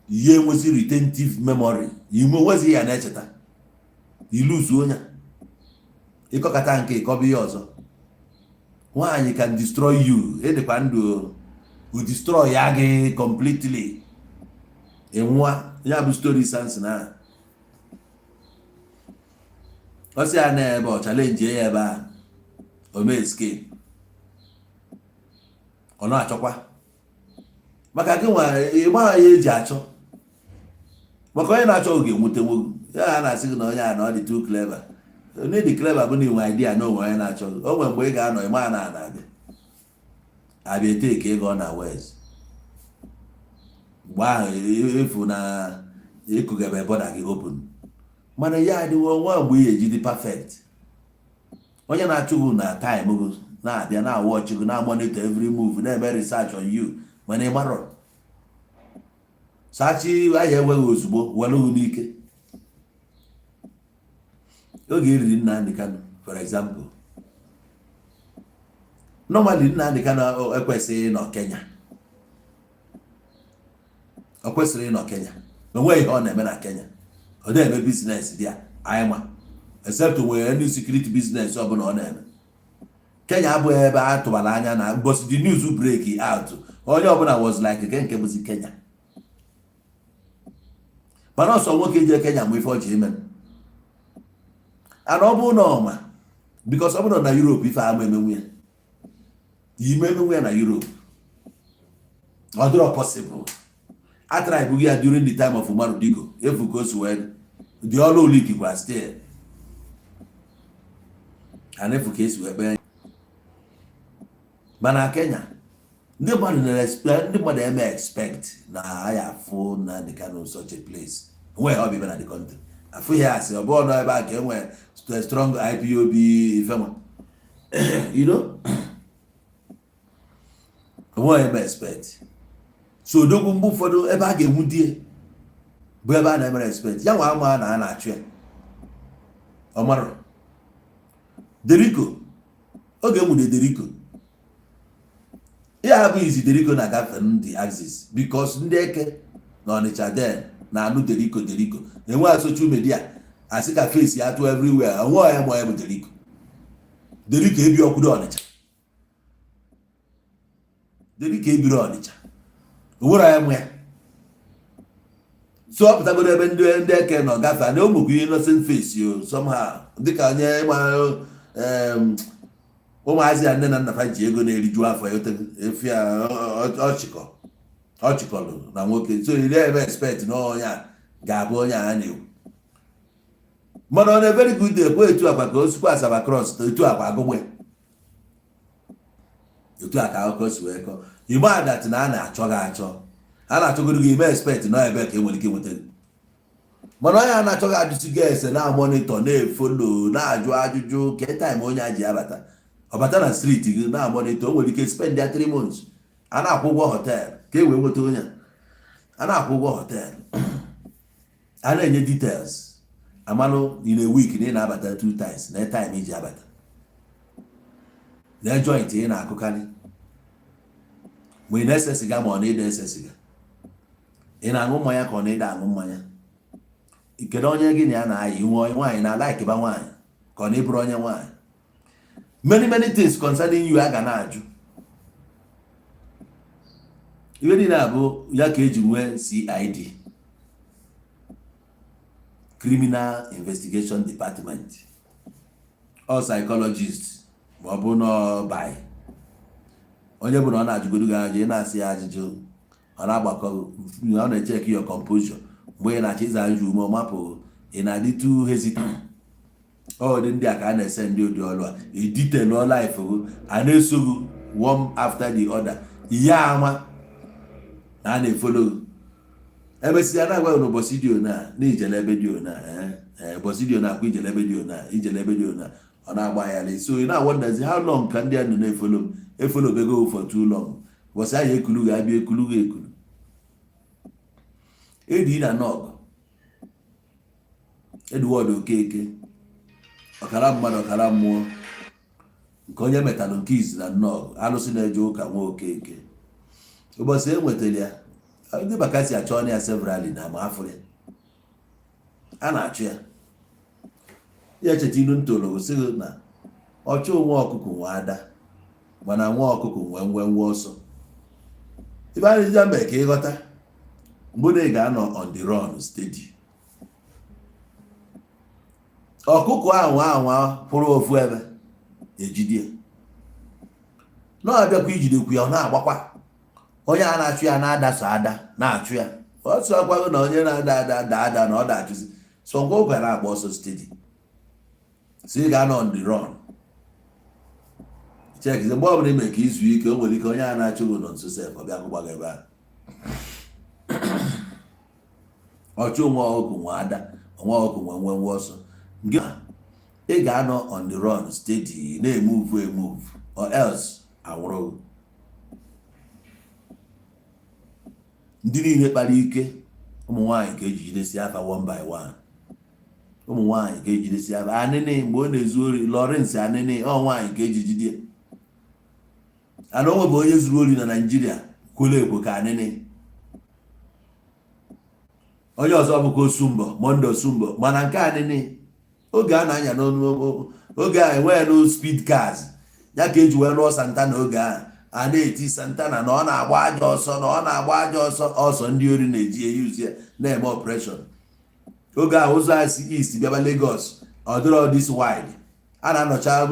ihe, enwezi retentive memory, ime nwezi ya na-echeta iluzu onye ịkọkọta nke ịkọba ihe ọzọ. Nwaanyị can destroy you. Ịdịkwa ndụ o destroy ya gị completely, ịnwụa. Ya bụ story Samson ahụ. Ọ sị ya na ebe ọ challenge ya ebe ahụ, o mee escape, ọ na-achọkwa. Maka gị nwa, ịma ya eji achọ, maka onye na-achọ oge enweta nwogo ya. Ha na-asị gị na onye a na ọ dị too clever. Onye dị clever bụ na inwe idea na onwe onye na-achọ gị. O nwere mgbe ị ga-anọ, ịma na na-abịa abịa ete ka ego na wez. Mgbe ahụ efu na ekugebe border gị open, mana ya adịwo nwa mgbe ị eji dị perfect. Onye na-achụ gị na time gị na-abịa, na-awatch gị, na-monitor every move, na-eme research on you, mana ị marọ sachi ahịa enweghị ozugbo were gị n'ike. Oge eriri Nnamdi Kanu, for example, normally Nnamdi Kanu ekwesịghị ịnọ Kenya. Ọ kwesịrị ịnọ Kenya. O nweghị ihe ọ na-eme na Kenya. Ọ na-eme business dị ya anyị ma, except nwere any secret business ọbụla ọ na-eme. Kenya abụghị ebe a tụbara anya na mbọsị the news break out, onye ọbụla was like, nke bụzi Kenya? Mana ọsọ nwoke je Kenya mgbe ife ọ ji ime, and ọ bụrụ na ọma, because ọ bụrụ na Europe, ife ama emenwu ya, ime emenwu ya na Europe, ọ dịrọ possible. Atara ebughị ya during the time of Umaru Diko, efu ka o si wee dị ọrụ olikikwa still and efu ka esi wee kpee. Mana Kenya, ndị mmadụ na ndị mmadụ eme expect na aya afụ Nnamdi Kanu such a place. Onweghị ọ bụ ibe na the country afụ ya, asị ọ bụrụ nọ ebe a ka e nwee strong IPOB ifenwa, onweghị eme expect. So odogwu, mgbe ụfọdụ ebe a ga-enwu die bụ ebe a na-emere expect ya. Nwa ama na a na-achụ ya, ọ mara Deriko. Oge enwude Deriko, ihe abụghị izi Deriko na-agafe ndị axis, because ndị eke na Ọnịcha den na-anụ Deriko. Deriko enweghị social media asị ka face ya tụ everywhere. Onwe ya ma ya bụ Deriko. Deriko ebi ọkwudo Ọnịcha, Deriko ebiri Ọnịcha, onwere ya mụ ya. So ọ pụtagoro ebe ndị eke nọ gafee na ụmụkwu ihe innocent face o somehow, dịka onye ma ụmụazị ya nne na nna fa ji ego na-eriju afọ efu ya. Ọchịkọ ọchịkọlụ na nwoke, so ị na-eme expect na onye a ga-abụ onye a na-ekwu. Mana ọ na very good day kwa, etu akwa ka o sikwa Asaba cross, etu akwa agụgbe, etu a ka akụkọ si wee kọọ. Igbe adat na a na-achọ gị achọ, a na-achọgoro gị, ime expect na ebe ka e nwere ike nweta gị. Mana onye a na-achọ gị ajụsị gị ese, na-amonitor, na-efollow, na-ajụ ajụjụ ke time onye a ji abata, ọ bata na street gị, na-amonitor. O nwere ike spend ya 3 months, a na-akwụ ụgwọ hotel ka e wee nweta onye a na-akwụ ụgwọ hotel, a na-enye details amalụ in a week na ị na-abata two times, na time iji abata, na joint ị na-akụkarị, ma ị na-ese siga ma ọ na-ede ese siga, ị na-aṅụ mmanya ka ọ na-ede aṅụ mmanya, kedu onye gị na ya na-ayị, nwe nwaanyị na likeba nwaanyị ka ọ na-eburu onye nwaanyị. Many many things concerning you a ga na-ajụ. Ihe niile abụ ya ka eji nwee CID, Criminal Investigation Department. Ọ psychologist, ma ọ bụ na by onye bụ na ọ na-ajụgodo gị ajụ, ị na-asị ya ajụjụ, ọ na-agbakọ, ọ na-echeck your composure. Mgbe ị na-achọ ịza ajụjụ, ume ọmapụ, ị na-adị too hesitant. Ọ dị ndị a ka a na-ese ndị ụdị ọlụ a edetailụ life gị, a na-eso gị one after the other. Ihe ama na a na-efollow gị, emesịa na-agwa gị n'ụbọchị dị ona na ijele ebe dị ona, ụbọchị dị ona akwa ijele ebe dị ona, ijele ebe dị ona. Ọ na-agba ya, so ị na-awonderzi how long ka ndị a nọ na-efollow m. Efollowbego for too long. Ụbọchị ahụ ekulu ga-abịa, ekulu gị ekulu edi na nọgụ Edward Okeke, ọkara mmadụ, ọkara mmụọ, nke onye metalụ nke izi na nnọọ alụsị na-eje ụka nwa Okeke. Ụbọchị e nwetara ya, ndị Bakassi achọ ya severally na ama afọ ya a na-achụ ya. Ya echeta ilu ntolo sị gị na ọchụ nwa ọkụkọ nwe ada, mana nwa ọkụkọ nwee nwe nwe ọsọ. Ibe a na-eji mee ka ịghọta mgbe na ị ga-anọ on the run steady. Ọkụkọ ahụ anwa kwụrụ ofu ebe, ejide ya, na-abịakwa ijidekwu ya, ọ na-agbakwa. Onye a na-achụ ya na-ada so ada na-achụ ya ọsọ akwago na onye na-ada ada ada ada na ọ da-achụzi so ngwa oge na-agba ọsọ steady, so ị ga-anọ on the run. Check mgbe ọbụla ime ka izu ike, o nwere ike onye a na-achụ gị nọ nso sef, ọ bịa gụgba gị ebe ahụ. Ọchụ nwa ọkụkọ nwe ada, nwa ọkụkọ nwe nwe nwe ọsọ. Nke ị ga-anọ on the run steady, na-emove emove, or else anwụrụ. Ndị niile kpara ike, ụmụ nwaanyị ka eji jidesi afa one by one. Ụmụ nwaanyị ka ejidesi afa. Anịnị mgbe ọ na-ezu ori, Lawrence Anịnị, ọ nwaanyị ka eji jide. Ana onwe bụ onye zuru ori na Naịjirịa kwere ekwe ka Anịnị. Onye ọzọ bụkwa Osumbo, Monday Osumbo. Mana nke Anịnị, oge a na-anya n'oge a enweghị no speed cars, ya ka eji wee lụọ Santana. Oge ahụ a na-eti Santana na ọ na-agba ajọ ọsọ, na ọ na-agba ajọ ọsọ. Ọsọ ndị ori na-eji eyuzi ya na-eme operation. Oge ahụ ụzọ a si east bịaba Lagos, ọ dịrọ this wide. A na-anọcha a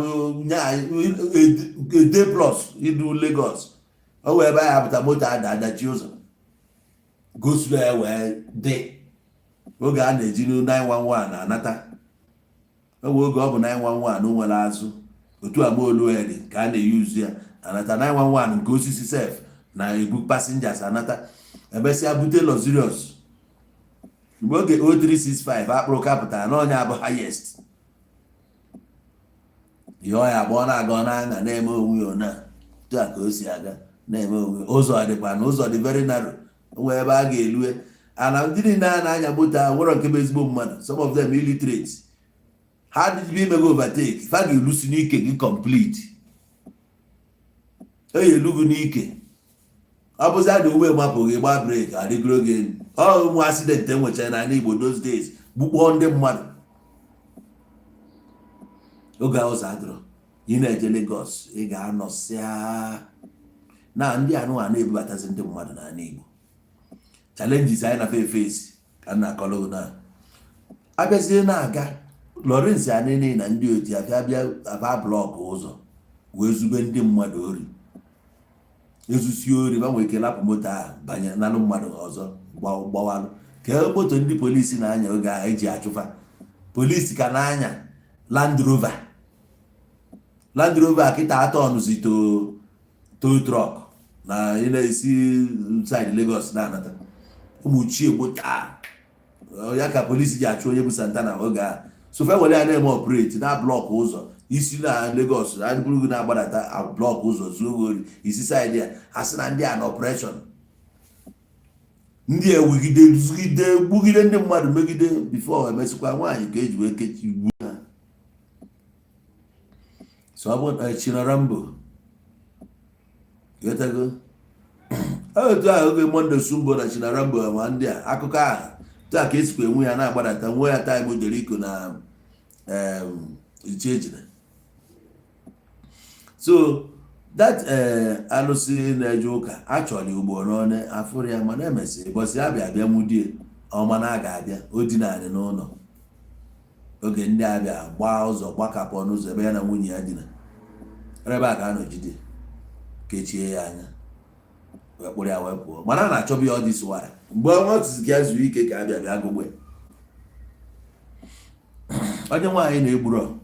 day plus idu Lagos. O wee ebe anyị apụta, moto ada adachi ụzọ, go-slow ya wee dị. Oge a na-eji 911 anata oge, oge ọ bụ 911 nwere azụ otu amaolu dị ka a na-eyuzu ya anata. 911 nke osisi sef na-ebu passengers anata. Emesịa bute luxurious. Mgbe oge 0365 akpụrụ kapụtara na onye abụ highest ihe ọ ya agba, ọ na-aga, ọ na-aṅa, na-eme onwe ya ona otu a ka o si aga, na-eme onwe. Ụzọ dịkwa na ụzọ dị very narrow, nwee ebe a ga-elue. Ana ndị niile a na-anya moto ahụ nwere nke bụ ezigbo mmadụ, some of them illiterate. Ha dịbe imego overtake, fa ga-elusi n'ike gị complete, eyi elugu n'ike. Ọ bụzi a na uwe mapụghị, gba brake, adịgoro gị elu. Ọ ụmụ accident enwechara n'ala Igbo those days, gbukpọọ ndị mmadụ. Oge ụzọ adịrọ, ị na-eje Lagos, ị ga-anọsịa na ndị anụwa na-ebubatazi ndị mmadụ n'ala Igbo. Challenges anyị na face ka m na-akọrọ na abịazie na-aga. Lawrence Anini na ndị otu afịa bịa aba block ụzọ wee zube ndị mmadụ ori. Ezusi ori ba nwere ike lapụ moto ahụ, banye nalụ mmadụ ọzọ, gbawalụ ka moto. Ndị polisi na-anya oge ahụ eji achụfa polisi ka na-anya Land Rover. Land Rover kịta atọ ọnụzi to tow truck na ị na-esi side Lagos na-anata ụmụ ochie moto a. Ya ka polisi ji achụ onye bụ Santana oge ahụ. So fe were ya na-eme operate na block ụzọ isi na Lagos adịbụrụ gị na-agbadata, block ụzọ, zuo ori isi side ya. A sị na ndị a na operation, ndị ewugide zugide gbugide ndị mmadụ megide before emesịkwa nwaanyị ka eji wee kechi gbuo ha. So ọ bụ Chinarambo ghọtago otu ahụ oge Monday Sumbo na Chinarambo ma ndị a akụkọ ahụ otu a ka esikwa enwe ya na-agbadata nwe ya. Time Jeriko na Ichie. So that alụsị na-eje ụka achọrọ ugbo n'one afụrụ ya, mana emesịrị bọsị abịa abịa nwudie ọma na aga abịa o dinarị n'ụlọ. Oge ndị abịa gbaa ụzọ, gbakapụ ọnụ ụzọ ebe ya na nwunye ya dina, ebe a ka a nọjide kechie ya anya, wee kpụrụ ya wee pụọ. Mana a na-achọba ya. Ọ dị swara mgbe ọnwa otuzi ka ya zuo ike ka abịa bịa gụgbe. Onye nwaanyị na-egburo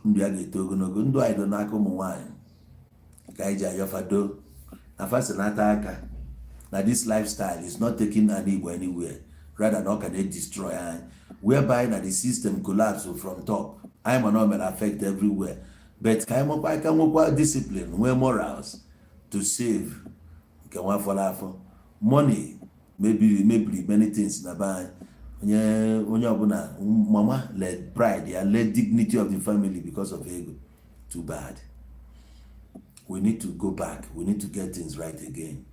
ndụ ya ga-eto ogologo. Ndụ anyị dị n'aka ụmụ nwaanyị ka anyị ji ayọfado na fasinata aka na this lifestyle is not taking an Igbo anywhere, rather na ọ ka na-destroy anyị, whereby na the system collapse from top. Anyị ma na o mere affect everywhere, but ka anyị nwekwa aka, nwekwa discipline, nwee morals to save nke nwa fọrọ afọ. Money mebiri mebiri many things na be anyị. Onye onye ọbụla mama let pride ya, let dignity of the family because of ego. Too bad. We need to go back, we need to get things right again.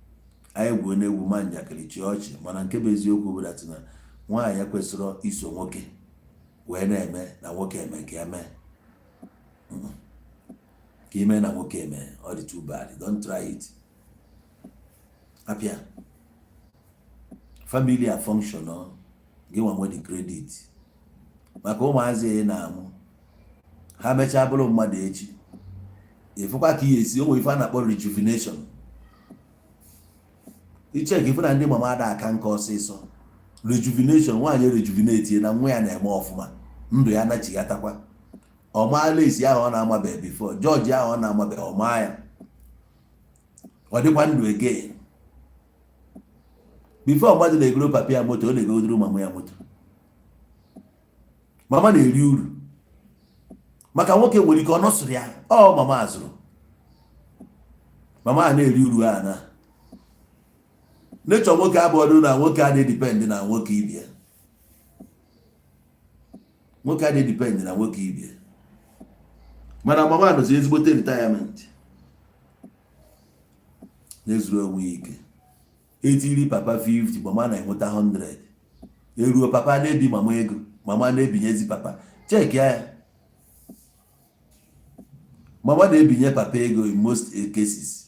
Anyị gwuo n'egwu ma njakịrị, chi ọchị, mana nke bụ eziokwu bụ that na nwaanyị ekwesịrị iso nwoke wee na-eme na nwoke eme ka eme ka ime na nwoke eme. Ọ dị too bad. Don't try it. Apịa family a function gị nwa nwe the credit maka ụmụazị ị na-amụ. Ha mechaa bụrụ mmadụ echi, ịfụkwa ka ihe esi onwe ife a na-akpọ rejuvenation. Ichek ifu na ndị mama ada aka nka ọsịsọ. Rejuvenation, nwaanyị rejuvenate na nwa ya na-eme ọfụma, ndụ ya nachighatakwa. Ọmaa lace ahụ ọ na-amabeghị before, George ahụ ọ na-amabeghị, ọmaa ya, ọ dịkwa ndụ again. Before mmadụ na-egoro papa ya moto, ọ na-egodoro mama ya moto. Mama na-eri uru maka nwoke nwere ike ọ nọsụrụ ya, ọ mama zụrụ mama a na-eri uru a na nechọ. Nwoke abụọdụ na nwoke a na-edepend na nwoke ibie, nwoke a na-edepend na nwoke ibie, mana mama nọzi ezigbote retirement na-ezuru onwe ya ike. Etiri papa 50, mama na-enweta 100. Eruo papa na-ebi mama ego, mama na-ebinyezi papa. Check ya, mama na-ebinye papa ego in most cases.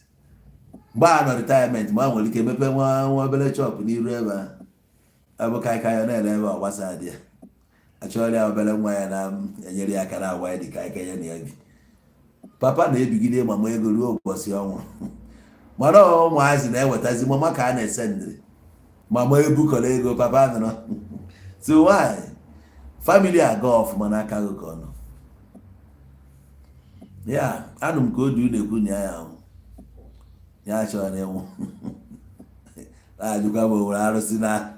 Mgbe a nọ retirement, ma nwere ike mepe nwa nwa obere shop n'iru ebe a, abụ kaikai ọ na-ele ebe ọ gbasa dị ya, achọrọ ya obere nwa ya na-enyere ya aka na agwa ya dị kaikai ya na ya bi. Papa na-ebigide mama ego ruo ụbọchị ọnwụ, mana ụmụazị na-ewetazi mama ka a na-esendịrị mama ebukọrọ ego papa nọrọ. So nwaanyị, family aga ọfụma n'aka gị ka ọ nọ ya. Anụ m ka o du na-ekwu na ya anwụ, ya chọrọ na ịnwụ, na-ajụkwa ma o nwere arụsị na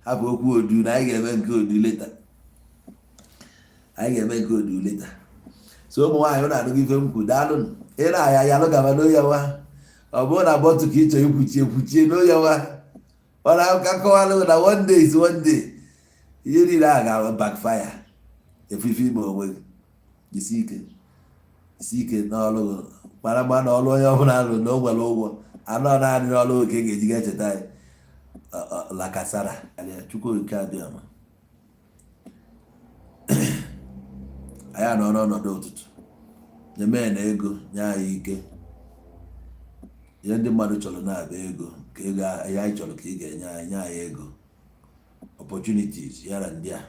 hapụ okwu odu na anyị ga-eme nke odu later, anyị ga-eme nke odu later. So ụmụ nwaanyị na-anụghị ife m kwu, daalụ. Ị na-aya ya lụ gaba n'oyawa, ọ bụrụ na bottle ka ị chọrọ ikwuchie, kwuchie n'oyawa. Mana ka nkọwalụ na one day is one day, ihe niile a ga backfire efufe ime onwe gị. Jisi ike, jisi ike n'ọrụ gị, mara mma na ọrụ onye ọbụla alụ na o nwere ụgwọ anọ naanị n'ọrụ ka ị ga-eji ga-echeta ya lakasara. Chukwu nke abịa ma anyị anọ n'ọnọdụ ụtụtụ nyeme na ego nye anyị ike. Ihe ndị mmadụ chọrọ na-abịa ego ka ego ihe anyị chọrọ ka ị ga-enye anyị, nye anyị ego, opportunities yara ndị a,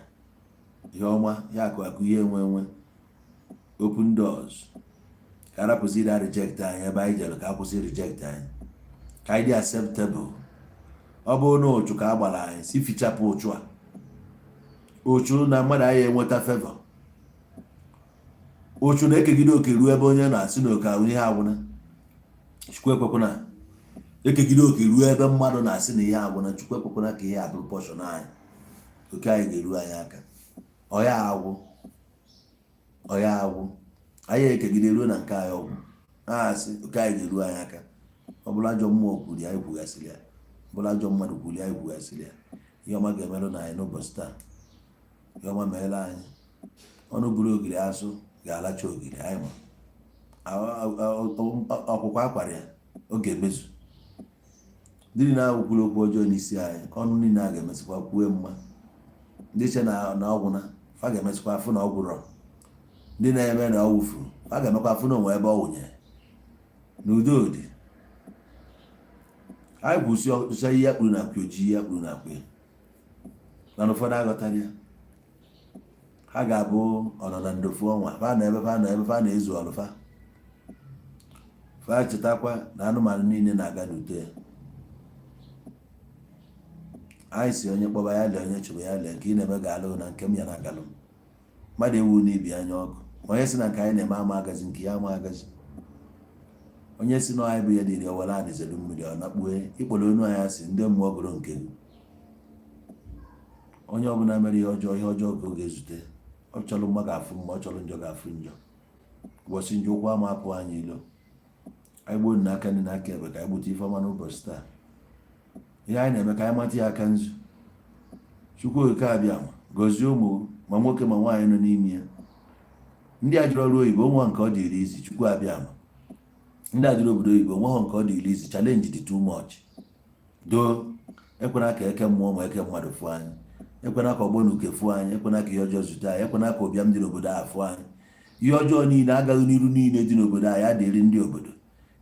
ihe ọma ya akụ akụ, ihe enwe enwe, open doors, ka arapụzi ịda reject anyị ebe anyị jere, ka akwụsị reject anyị, ka anyị dị acceptable. Ọ bụrụ na ụchụ ka a gbara anyị, si fichapụ ụchụ a, ụchụ na mmadụ anyị enweta favor, ụchụ na-ekegide oke ruo ebe onye na-asị na oke ahụ ihe agwụna. Chukwu ekwekwana ekegide oke ruo ebe mmadụ na-asị na ihe agwụna. Chukwu ekwekwana ka ihe abụrụ portion anyị. Oke anyị ga-eru anyị aka, ọya agwụ, ọya agwụ. Anyị ekegide ruo na nke anyị ọgwụ na-asị oke anyị ga-eru anyị aka. Ọ bụla ajọ mmụọ kwuru ya, anyị kwughasịrị ya. Ọ bụla ajọ mmadụ kwuru ya, anyị kwughasịrị ya. Ihe ọma ga-emerụ na anyị n'ụbọchị taa. Ihe ọma meela anyị. Ọnụ buru ogiri asụ ga-alacha ogiri anyị, ma ọkwụkwa akwara ya ọ ga-emezu. Ndị niile ahụ kwuru okwu ọjọọ n'isi anyị, ọnụ niile a ga-emesịkwa kwue mma. Ndị che na ọgwụ na fa ga-emesịkwa afụ na ọgwụ rọ. Ndị na-eme na ọ wụfuru, fa ga-emekwa afụ na onwe ebe ọ wụnyere n'udo dị. Anyị kwụsị ọsọ ihe ya kpuru na akwa ojii, ya kpuru na akwa ya, mana ụfọdụ aghọtara ya. Ha ga-abụ ọnọ na ndofu ọnwa fa nọ ebe fa nọ, ebe fa na-ezu ọrụ fa. Fa chetakwa na anụmanụ niile na-aga n'uto ya. Anyị si onye kpọba ya lee, onye chụrụ ya lee. Nke ị na-eme ga-alụ na nke m ya na-agalụ mmadụ ewu n'ibi anya ọkụ. Onye si na nke anyị na-eme ama agazi, nke ya ama agazi. Onye si na anyị bụ ya dịrị owere adịzelu mmiri, ọ nakpue ikpọrọ onu anyị asị. Ndị mmụọ gụrụ nke gị. Onye ọbụla mere ihe ọjọọ, ihe ọjọọ ka ọ ga-ezute. Ọ chọrọ mma ga-afụ mma, ọ chọrọ njọ ga-afụ njọ. Ụbọchị njọ ụkwụ ama apụ anyị ilo. Anyị gbuo n'aka ndị n'aka ebe ka anyị gbute ife ọma n'ụbọchị taa. Ihe anyị na-eme ka anyị mata ya aka nzu. Chukwu Okike abịa ma gọzie ụmụ ma nwoke ma nwaanyị nọ n'ime ya. Ndị a jụrụ ọrụ oyibo nwa nke ọ dịrị izi. Chukwu abịa ma ndị a jụrụ obodo oyibo nwa nke ọ dịrị izi. Challenge dị too much. Doo ekwena ka eke mmụọ ma eke mmadụ fụọ anyị. Ekwena ka ọgbọ na uke fụọ anyị. Ekwena ka ihe ọjọọ zute anyị. Ekwena ka ụbịam dị n'obodo a fụọ anyị. Ihe ọjọọ niile agaghị n'iru niile dị n'obodo anyị adịrị ndị obodo.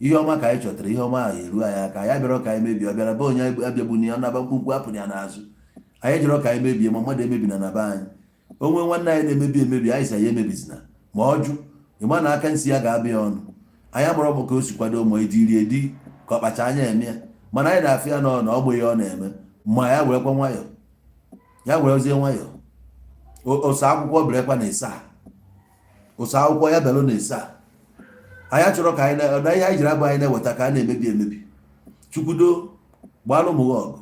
Ihe ọma ka anyị chọtara, ihe ọma ahụ eru anyị aka. Ya bịara ka anyị mebie, ọ bịara be onye abịagbu ya naba mkpumkpu apụrụ ya n'azụ. Anyị jọrọ ka anyị mebie, ma mmadụ emebina na be anyị. Onwe nwanne anyị na-emebi emebi, anyị si anyị emebizina, ma ọ jụ Ịma na aka nsi ya ga-abịa ọnụ. Anyị amụrụ bụ ka o si kwado ma ediri edi ka ọ kpacha anya eme ya, mana anyị na-afụ ya nọ na ọ bụ ihe ọ na-eme. Ma ya werekwa nwayọ, ya werezie nwayọ. Ụsọ akwụkwọ berekwa na ịsa ụsọ akwụkwọ ya belụ na ịsa. Anyị achọrọ ka anyị na ihe anyị jiri abụ anyị na-eweta ka a na-emebi emebi. Chukwudo gbara ụmụ gị ọgụ.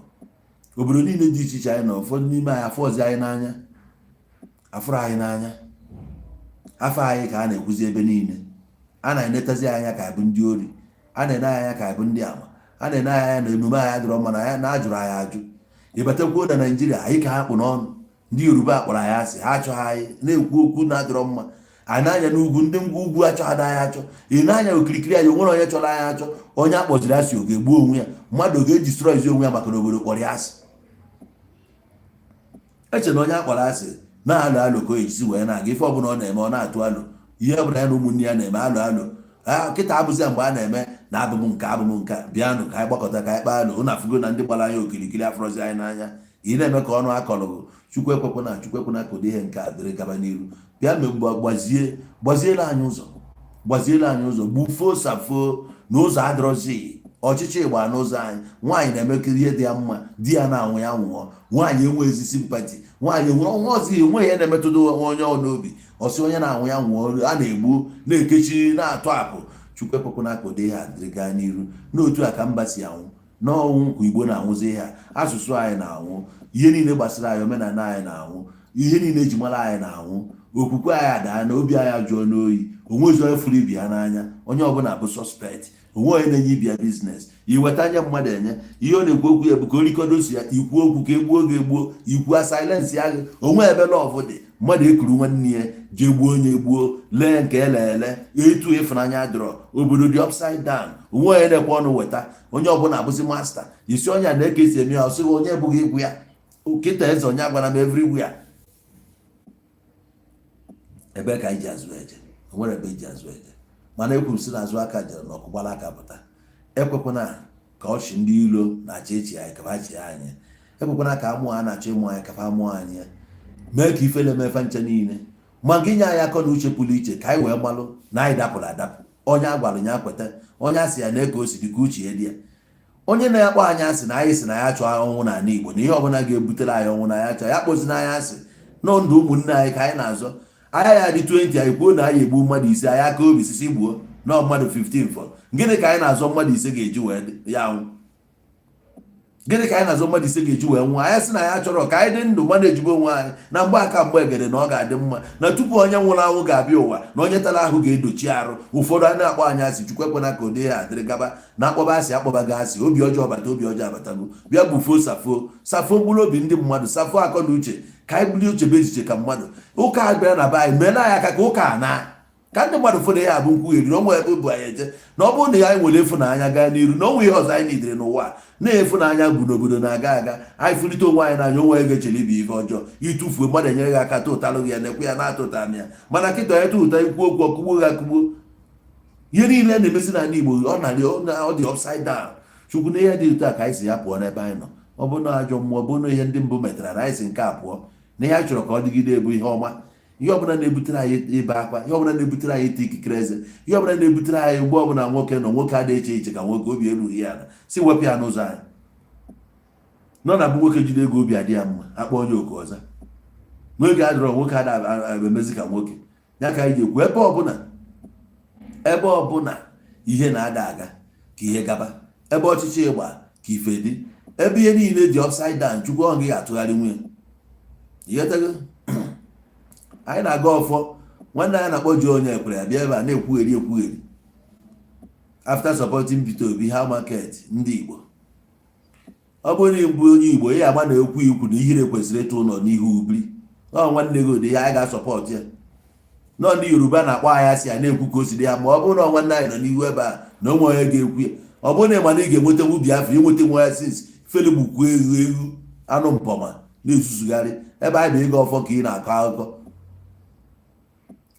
Obodo niile dị iche iche anyị nọ, ụfọdụ n'ime anyị afọ ọzọ anyị n'anya, afụrụ anyị n'anya, afọ anyị ka a na-ekwuzi ebe niile. A na-enetazi anya ka bụ ndị ori, a na-ene anya ka bụ ndị ama, a na-ene anya na emume anyị adịrọ mma, na ya na ajụrụ anyị ajụ. Ịbatakwuo na Naijiria, anyị ka ha kpụ n'ọnụ. Ndị Yoruba kpọrọ anyị asị, ha achọghị anyị, na-ekwu okwu na-adịrọ mma. Anyị na-anya n'ugwu, ndị ngwa ugwu achọghị anyị achọ. Ị na-anya okirikiri anyị, onwere onye chọrọ anyị achọ? Onye akpọziri asị, ọ ga-egbu onwe ya? Mmadụ ọ ga-ejistroizi onwe ya maka na obodo kpọrọ ya asị? Eche na onye akpọrọ asị na-alụ alụ ka o ejisi wee na-aga. Ife ọbụla ọ na-eme, ọ na-atụ alụ. Ihe ọbụla ya na ụmụnne ya na-eme, alụ alụ. Kịta abụzi ya mgbe a na-eme na abụm nke abụm nke a, bịanụ ka anyị gbakọta, ka anyị kpaa alụ. Ụnụ afụgo na ndị gbara anyị okirikiri afọrọzi anyị n'anya. Ị na-eme ka ọnụ akọrọ gị. Chukwu ekwekwana, Chukwu ekwena ka ụdị ihe nke a dịrị gaba n'iru. Bịa mee gbazie, gbaziela anyị ụzọ, gbaziela anyị ụzọ. Gbufuo safo na ụzọ adịrọzi. Ọchịchị gba n'ụzọ anyị. Nwaanyị na-emekiri ihe dị ya mma, di ya na-anwụ, ya nwụọ. Nwaanyị enweghịzi sympathy, nwaanyị enwe ọnwa ọzọ, enweghị ihe na-emetụta onye ọ n'obi. Ọsị onye na-anwụ, ya nwụọ. A na-egbu, na-ekechi, na-atụ akụ. Chukwu ekwekwana ka ụdị ihe a dịrị gaa n'iru. N'otu a ka mba si anwụ n'ọnwụ, ka Igbo na-anwụzi ihe a. Asụsụ anyị na-anwụ, ihe niile gbasara anyị, omenala anyị na-anwụ, ihe niile eji mara anyị na-anwụ. Okwukwe anyị adaa na obi anyị ajụọ n'oyi. Onwezi onye fụrụ ibi ya n'anya. Onye ọbụla bụ suspect. Onwe onye na-enye ibi ya business. Iweta anya mmadụ enye ihe ọ na-ekwu okwu ya bụ ka o rikọdosi ya. Ikwu okwu ka egbuo gị egbuo, ikwu a silence ya gị. Onwe ebe love dị. Mmadụ ekuru nwanne ya jee gbuo onye gbuo, lee nke ele ele. Etu ịfụnanya dọrọ obodo dị upside down. Onwe onye na-ekwe ọnụ weta. Onye ọbụla abụzi master isi. Onye a na-eke esi eme ya, ọ sịghị onye ebughị ikwu ya. Kịta eze onye agwara m everywhere. Ebe ka anyị ji azụ eje? O nwere ebe eji azụ eje, mana ekwuru si n'azụ aka jere na ọkụgbara aka pụta. Ekwekwana ka ọchị ndị ilo na-achị echi anyị ka ha chie anyị. Ekwekwana ka amụọ a na-achọ ịmụ anyị ka fa mụọ anyị ya. Mee ka ifele mefe nche niile, ma gị nye anyị akọ na uche pụrụ iche ka anyị wee malụ na anyị dapụrụ adapụ. Onye a gwara ya kweta, onye a sị ya na ka o si dị ka uche ya dị ya. Onye na-akpọ anyị asị na anyị sị na ya chọọ ọnwụ n'ala Igbo, na ihe ọbụla ga-ebutere anyị ọnwụ na ya chọọ ya, kpọzi anyị asị. Nọ ndụ ụmụnne anyị ka anyị na-azọ. Ahịa ya dị 20, anyị kwuo na anyị egbu mmadụ 5, anyị aka obi sisi gbuo nọ mmadụ 15 fọ. Gịnị ka anyị na-azọ mmadụ 5 ga-eji wee ya nwụ? Gịnị ka anyị na-azọ mmadụ 5 ga-eji wee nwụọ? Anyị sị na ya chọrọ ka anyị dị ndụ, mmadụ ejibe onwe anyị na mgbe aka mgbe egede na ọ ga-adị mma na tupu onye nwụrụ anwụ ga-abịa ụwa, na onye tara ahụ ga-edochi arụ. Ụfọdụ a na-akpọ anyị asị. Chukwu ekwena ka ụdị ha adịrị gaba na akpọba asị, akpọba gị asị. Obi ọjọọ bata, obi ọjọọ abatago. Bịa gbufuo, safo, safo mkpụrụ obi ndị mmadụ, safo akọ na uche, ka anyị bulie uche bụ echiche ka mmadụ. Ụka a bịara na be anyị, meela anyị aka ka ụka a na ka ndị mmadụ fọdụ ya bụ nkwugheri na onwe ebe bụ anyị eje. Na ọ bụrụ na ya anyị nwere ịfụnanya gaa n'iru, na onwe ihe ọzọ anyị nidere n'ụwa na-efunanya bụ n'obodo na-aga aga. Anyị fụlite onwe anyị n'anya, onwe ga-echere ibe ife ọjọọ. Ịtụfuo, mmadụ enyere gị aka tụtalụ gị ya, na-ekwe ya na-atụ ụta ya. Mana kịta onye tụ ụta, ikwu okwu, ọkụgbuo gị akụgbuo. Ihe niile na-emesi n'ala Igbo, ọ na ọ dị upside down. Chukwu, na ihe dị otu a ka anyị si ya pụọ n'ebe anyị nọ. Ọ bụ na ajọ mmụọ bụ na ihe ndị mbụ metara na anyị si nke a pụọ, na ihe anyị chọrọ ka ọ dịgide bụ ihe ọma. Ihe ọbụla na-ebutere anyị ịba akwa, ihe ọbụla na-ebutere anyị ite ikikere eze, ihe ọbụla na-ebutere anyị mgbe ọbụla nwoke nọ, nwoke adịghị eche iche ka nwoke, obi erughị ya ala, si wepụ ya n'ụzọ anyị. Nọ na bụ nwoke jide ego, obi adị ya mma, akpọ onye oku ọza. N'oge adịrọ, nwoke ada emezi ka nwoke ya. Ka anyị ji ekwu, ebe ọbụla, ebe ọbụla ihe na-ada aga ka ihe gaba, ebe ọchịchị ịgba ka ife dị, ebe ihe niile dị upside down, Chukwu ọ gị ga-atụgharị nwunye. Ịghọtago? Anyị na-aga ọfọ. Nwanne anyị na-akpọ ji onye ekwere ya bịa ebe a na-ekwugheri ekwugheri. After supporting Peter Obi, how market ndị Igbo? Ọ bụrụ na ịbụ onye Igbo, ị agba na ekwu ikwu na ihere kwesịrị ịtụ ụlọ n'ihu ubiri. Ọ nwanne gị ụdị ya, anyị ga-asupport ya. Nọ ndị Yoruba na-akpọ anyị asị ya na-ekwu ka o si dị ya. Ma ọ bụrụ na nwanne anyị nọ n'ihu ebe a na onwe onye ga-ekwu ya, ọ bụrụ na ị ma na ị ga-enwetanwu Biafra, inweta nwa ya since feligbukwu eghu eghu anụ mpọma na-ezuzugharị ebe anyị bụ ịga ọfọ ka ị na-akọ akụkọ.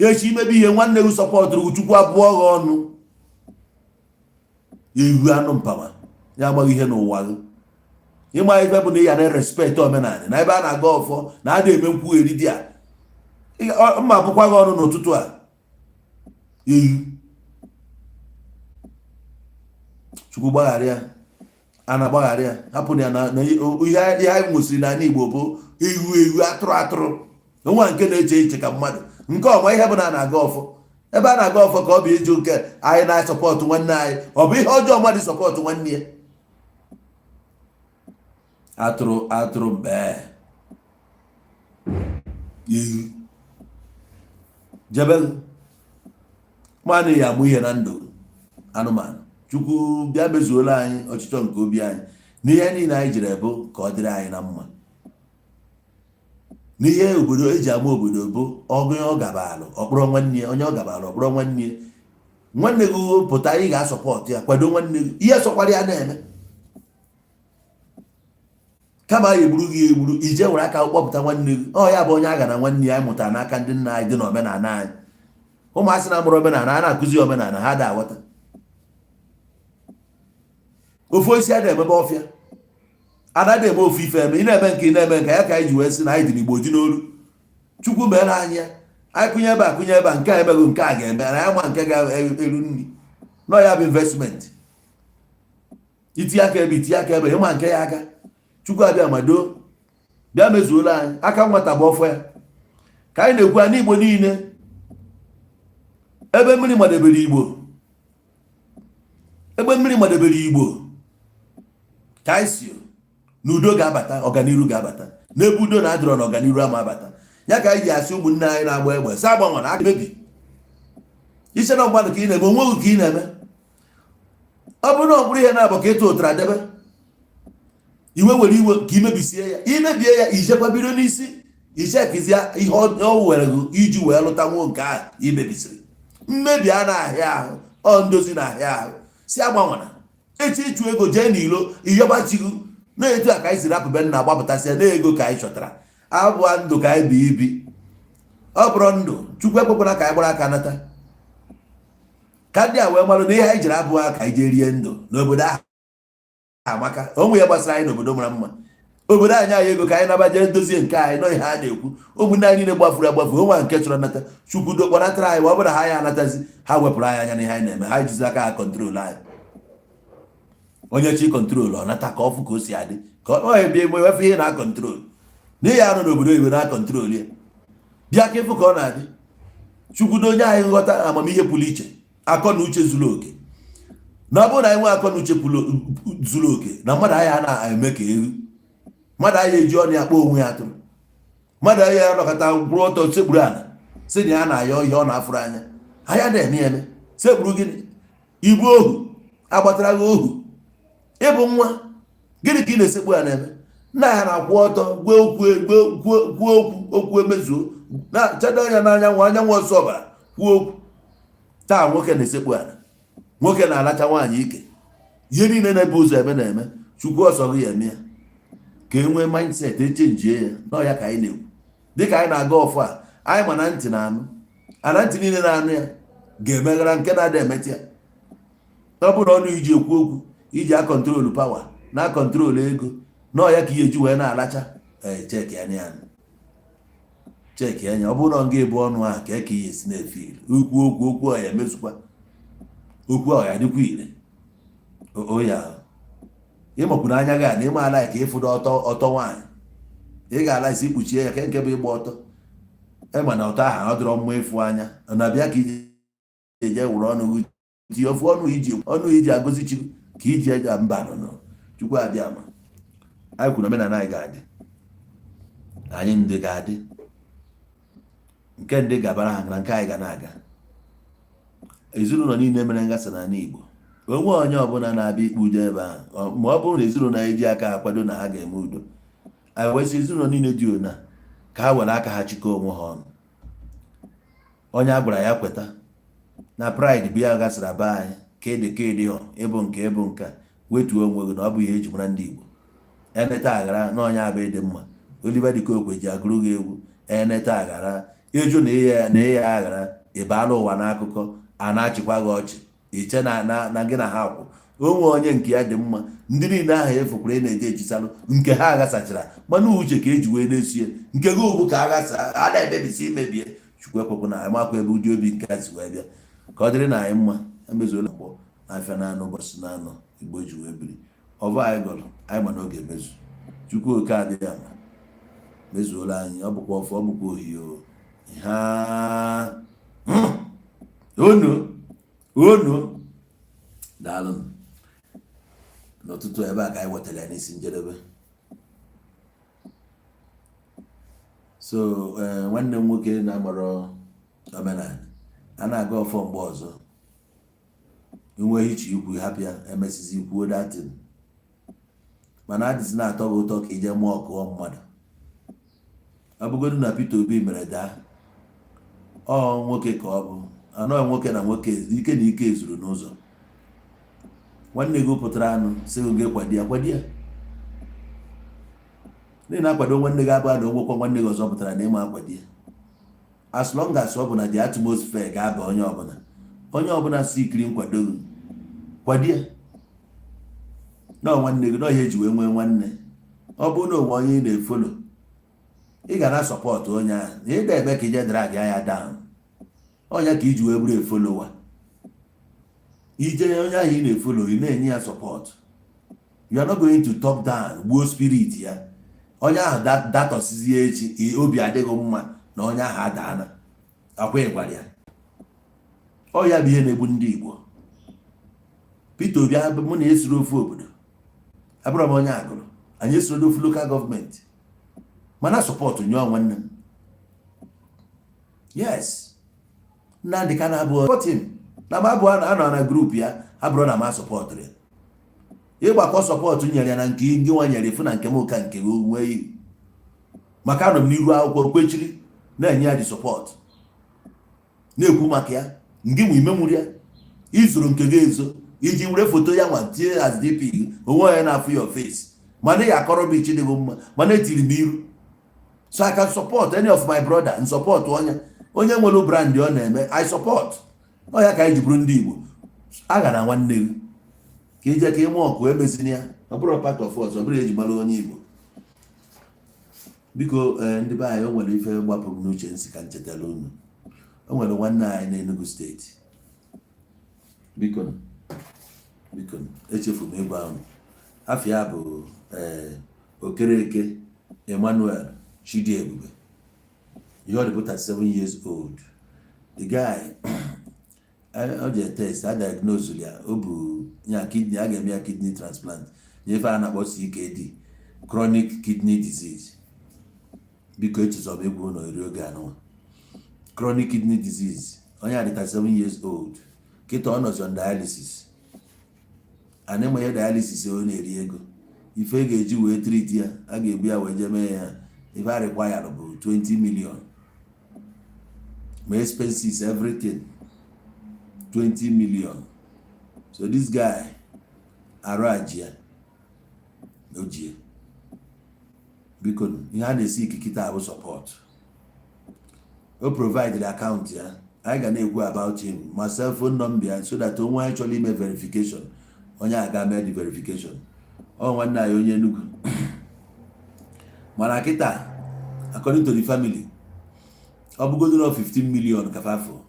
Echi imebe ihe nwanne gị supportụrụ, Chukwu abụọ gị ọnụ. Ehu anụ mpama ya amaghị ihe n'ụwa gị. Ịma ife bụ na ị ya na respect omenala na ebe a na-aga ọfọ na a na-eme nkwugheri dị a mma. Bụkwa gị ọnụ n'ụtụtụ a. Ewu. Chukwu gbaghara ya, a na-agbaghara ya, hapụ ya na ihe anyị nwesịrị n'ala Igbo bụ ewu, ewu, atụrụ, atụrụ, nwa nke na-eche iche ka mmadụ nke ọma. Ihe bụ na a na-aga ọfọ, ebe a na-aga ọfọ ka ọ bụ ịjụ nke anyị na-asupport nwanne anyị. Ọ bụ ihe ọjọọ mmadụ support nwanne ya? Atụrụ, atụrụ, mkpe, ewu, jebe mmanụ ya amụ ihe na ndụ anụmanụ. Chukwu bịa mezuola anyị ọchịchọ nke obi anyị n'ihe niile anyị jere bụ ka ọ dịrị anyị na mma. N'ihe obodo eji ama obodo bụ ọgụ ọ gabalụ ọkpụrụ nwanne ya, onye ọ gabalụ ọkpụrụ nwanne ya. Nwanne gị pụta, ị ga-asupport ya, kwado nwanne gị, ihe sọkwara ya na-eme. Kama ya egburu gị egburu, ije were aka kpọpụta nwanne gị. Ọ ya bụ onye agha na nwanne ya. Anyị mụtara n'aka ndị nna anyị dị n'omenala anyị. Ụmụasị na-amụrụ omenala, a na-akụzi omenala, ha da aghọta. Ofu osisi a na-emebe ọfịa, anaghị eme ofu ife eme. Ị na-eme nke ị na-eme nke ya, ka anyị ji wee sị na anyị dị n'Igbo dị n'olu. Chukwu mere anyị ya, anyị kụnye ebe a, kụnye ebe a, nke a emeghị, nke a ga-eme na ya ma nke ga-eru nri nọ. Ya bụ investment. Itinye aka ebe, itinye aka ebe, ịma nke ya aka. Chukwu abịa ma doo, bịa mezuola anyị. Aka nwata bụ ọfọ ya ka anyị na-ekwu. Anyị Igbo niile, ebe mmiri madebere Igbo, ebe mmiri madebere Igbo, ka anyị si na udo ga-abata, ọganiru ga-abata. N'ebe udo na-adịrọ, na ọganiru ama abata. Ya ka anyị ji asị ụmụnne anyị na-agba egbe sị agbanwere aka mebi iche na mmadụ ka ị na-eme onweghị ka ị na-eme. Ọ bụrụ na ọ bụrụ ihe na-abụ ka ịtụ ụtara debe iwe were iwe ka imebisie ya, imebie ya, ijekwa bido n'isi, ichekizie ihe ọ were gị iji wee lụta nwo nke ahụ imebisiri. Mmebi a na-ahịa ahụ, ọ ndozi na-ahịa ahụ. Si agbanwere echi ịchụ ego, jee n'ilo ịyọbachigo na-etu a ka anyị si rapụ be nna, gbapụtasịa na ego ka anyị chọtara. Abụọ ndụ ka anyị bi ibi, ọ bụrụ ndụ. Chukwu ekwekwara ka anyị gbara aka nata, ka ndị a wee marụ na ihe anyị jiri abụọ ka anyị jee rie ndụ n'obodo ahụ amaka. Onwe ya gbasara anyị n'obodo mara mma, obodo anyị anyị ego ka anyị naba jee dozie nke anyị nọ. Ihe a na-ekwu, ụmụnne anyị niile gbafuru agbafu, onwe nke chọrọ nata, Chukwu dokpọnatara anyị. Ma ọ bụrụ na ha ya anatazi, ha wepụrụ anyị anya n'ihe anyị na-eme. Ha jizi aka ha control anyị. Onye chi control, ọ nata ka ọ fụ ka o si adị, ka ọ ebie ewefe ihe na control n'ihi anọ n'obodo oyibo na control ya. Bịa ka ịfụ ka ọ na-adị. Chukwu onye anyị nghọta, amamihe pụrụ iche, akọ na uche zuru oke. Na ọ bụrụ na anyị nwee akọ na uche zuru oke, na mmadụ anyị na-eme ka ewu, mmadụ anyị eji ọnụ ya kpọọ onwe ya atụrụ, mmadụ anyị anọkọta kwụrụ ọtọ sekpuru ala sị na ya na-ayọ ihe ọ na-afụrụ anya. Anya na-eme eme sekpuru gịnị? Ibu ohu agbatara gị ohu, ịbụ nwa gịnị ka ị na-esekpu ya na-eme? Nna ya na-akwụ ọtọ gwuo okwu, kwuo okwu, okwu emezuo. Na chedo anya n'anyanwụ, anyanwụ ọsọ ọbara kwuo okwu. Taa nwoke na-esekpu ala, nwoke na-alacha nwaanyị ike, ihe niile na-ebu ụzọ eme na-eme. Chukwu ọsọ gị ya eme ya ka e nwee mindset echangie ya n'ọya ka anyị na-ekwu. Dịka anyị na-aga ọfụ a, anyị ma na ntị na-anụ ana, ntị niile na-anụ ya ga-emeghara nke na-ada emetụ ya. Ọ bụrụ na ọnụ iji ekwu okwu, iji acontrol power na acontrol ego n'ọya ka ihe eji wee na-alacha. Ee, check anya ya, check anya. Ọ bụrụ na ọ ga-ebu ọnụ ahụ ka eke ihe esi na-efe ire okwu, okwu, okwu ọ ya emezukwa, okwu ọ ya dịkwa ire o ya. Ịmakwuru anya gị a na ịma ala ka ịfụdo ọtọ ọtọ nwaanyị, ị ga-ala isi kpuchie ya. Ke nke bụ ịgba ọtọ, ema na ọtọ ahụ ọ dịrọ mma ịfụ anya. Ọ na-abịa ka iji eje were ọnụ gị tinye ofu ọnụ, iji ọnụ iji agọzi chi ka iji eje mba nọ nọ. Chukwu abịa ma anyị kwuru, omenala anyị ga-adị, anyị ndị ga-adị, nke ndị gabara ha na nke anyị ga na-aga. Ezinụlọ niile mere ngasa n'ala Igbo, onwe onye ọbụla na-abịa ikpe udo ebe ahụ, ma ọ bụrụ na ezinụlọ anyị ji aka ha kwado na ha ga-eme udo, anyị wee sị ezinụlọ niile dị ona ka ha were aka ha chịkọọ onwe ha ọnụ. Onye a gwara ya kweta na pride bụ ya gasịra be anyị ka ịdị ka ịdị họ ịbụ nke ịbụ nke a, wetuo onwe gị na ọ bụ ihe eji mara ndị Igbo. Eneta aghara na onye abụ ịdị mma. Oliver De Coque ji agụrụ gị egwu eneta aghara ịjụ na ịya na ịya aghara ịbaala ụwa n'akụkọ a na-achịkwa gị ọchị, iche na na na gị na ha kwụ onwe onye nke ya dị mma. Ndị niile ahụ efukwara ị na-eje echisalụ nke ha aghasachara, mana uche ka eji wee na-esie nke gị ugwu ka aghasa a na-emebisi imebie. Chukwu ekwekwu na amakwa ebe ụdị obi nke a si wee bịa. Ka ọ dịrị na anyị mma. Emezuola mkpọ n'afịa na-anọ ụbọchị na-anọ Igbo ji wee biri ọvọ anyị gọrọ anyị, ma n'oge emezu. Chukwu oke adịghị ama mezuola anyị. Ọ bụkwa ọfọ, ọ bụkwa ohi o ha unu unu. Daalụ n'ụtụtụ. Ebe a ka anyị wetara ya n'isi njedebe. So nwanne m nwoke na-amarọ omenala a na-aga ọfọ mgbe ọzọ enweghị iche ikwu, hapụ ya, emesizi ikwuo datin. Mana adịzi na-atọ gị ụtọ ka ije mụọ ọkụọ mmadụ. Ọ bụgodu na Peter Obi mere daa, ọ nwoke ka ọ bụ anọ nwoke na nwoke, ike na ike zuru n'ụzọ. Nwanne gị pụtara anụ sị gị kwado ya, kwado ya. N'ihi na-akwado nwanne gị abụọ na onwekwa nwanne gị ọzọ pụtara na ịma akwado ya. As long as ọ bụ na the atmosphere ga-aba onye ọbụla, onye ọbụla si ikiri nkwado gị, kwado ya nọọ nwanne gị nọọ ihe eji wee nwee nwanne. Ọ bụrụ na onwe onye ị na-efollow, ị ga na support onye ahụ na ịda eme ka ije drag ya down. Ọnya ka iji wee bụrụ efollower. Ije onye ahụ ị na-efollow, ị na-enye ya support. You are not going to talk down, gbuo spirit ya. Onye ahụ datọsizie echi, obi adịghị mma na onye ahụ adaana akwa ịgwara ya. Ọ ya bụ ihe na-egbu ndị Igbo. Peter Obi, mụ na esiri ofu obodo, abụrụ m onye Agụrụ, anyị esoro n'ofu local government, mana support nyụọ nwanne m. Yes, Nnamdị Kanu abụọ support him na m abụọ anọ na group ya, abụrụ na ma supportụrụ ya. Ịgbakọ support nyere ya na nke gị nwa nyere ifu na nke m ka nke gị nwee ihu, maka anọ m n'iru akwụkwọ kwechiri na-enye ya dị support, na-ekwu maka ya. Ngị nwe ime ya izuru nke gị ezo iji were foto ya nwa tie as DP gị, onwe onye na-afụ your face, mana ị akọrọ m ichi dịghị mma, mana etiri m iru. So I can support any of my brother and support onye onye nwere brand ọ na-eme. I support ọ ya ka anyị ji bụrụ ndị Igbo. Agha na nwanne gị ka ije ka ịmụ ọkụ emezina ya, ọ bụrụ part of us, ọ bụrụ eji mara onye Igbo. Biko, ee, ndị be anyị, o nwere ife gbapụrụ m n'uche nsị ka m chetara unu. O nwere nwanne anyị n'Enugu Steeti. Biko, biko, echefu m ịgwa unu afọ ya bụ ee Okereke Emmanuel Chidiebube. Ihe ọ dị bụ 37 years old. The guy, ọ je test, a diagnose ya, o bụ ya kidney, a ga-eme ya kidney transplant, nyefe a na-akpọ CKD, chronic kidney disease. Biko, echezọ m egwu ụlọ eri oge anụnwa. Chronic kidney disease, onye a dị 37 years old kịta, ọ nọzi on dialysis. And ịma ihe dialysis ọ na-eri ego. Ife e ga-eji wee treat ya, a ga-ebu ya wee jee mee ya, ife a require bụ 20 million, ma expenses, everything, 20 million. So this guy, arụ aji ya ojie. Biko, ihe a na-esi ikikita bụ support. O provide account ya, anyị ga na-ekwu about him, ma cell phone number ya, so that onwe anyị chọrọ ime verification, onye aga mee the verification. Ọ nwanne anyị onye Enugu. Mana kịta, according to the family, ọ bụgodo na 15 million ka fafọ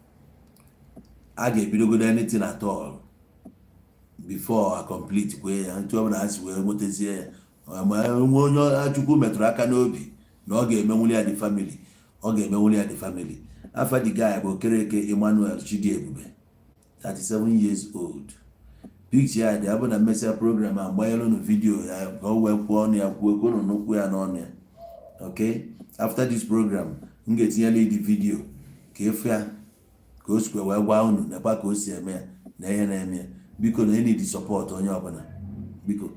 a ga-ebidogodo anything at all before a complete kwe ya. Ntu ọbụla ha si wee nwetazie ya, ma nwe onye Chukwu metụrụ aka n'obi na ọ ga-emenwuli ya the family, ọ ga-emenwuli ya the family. Afa the guy bụ Okereke Emmanuel Chidiebube, 37 years old. Picture ya dị abụ na mmesịa program a, gbanyere unu video ya ka o wee kwuo ọnụ ya, kwuo ka unu nụkwuo ya n'ọnụ ya. Okay, after this program, m ga-etinyela the video ka efu ya, ka o sikwa wee gwa unu nekwa ka o si eme ya na ihe na-eme ya. Biko, na need support onye ọbụla. Biko,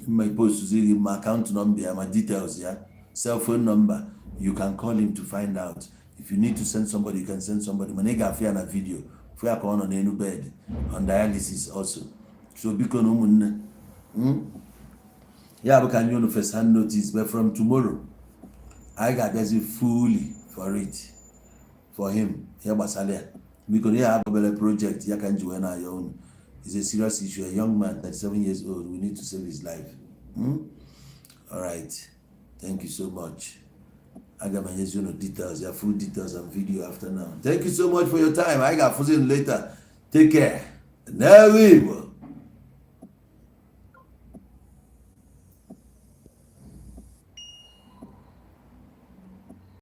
mma post gị ma account number ya, ma details ya, cell phone number. You can call him to find out. If you need to send somebody, you can send somebody. Mana ị ga-afụ ya na video, fụ ya ka ọ nọ n'elu bed on dialysis also. So biko na ụmụnne, ya bụ ka anyị unu first hand notice. But from tomorrow, anyị ga-abịazi fully for it, for him, ihe gbasara ya. Biko, na ihe abụbele project ya ka m ji wee na-ayọ unu. Is a serious issue. A young man, 37 years old, we need to save his life. All right, thank you so much. Aga m enyezi unu details ya, full details and video after now. Thank you so much for your time. Anyị ga-afụzi unu later. Take care. N'elu Igbo.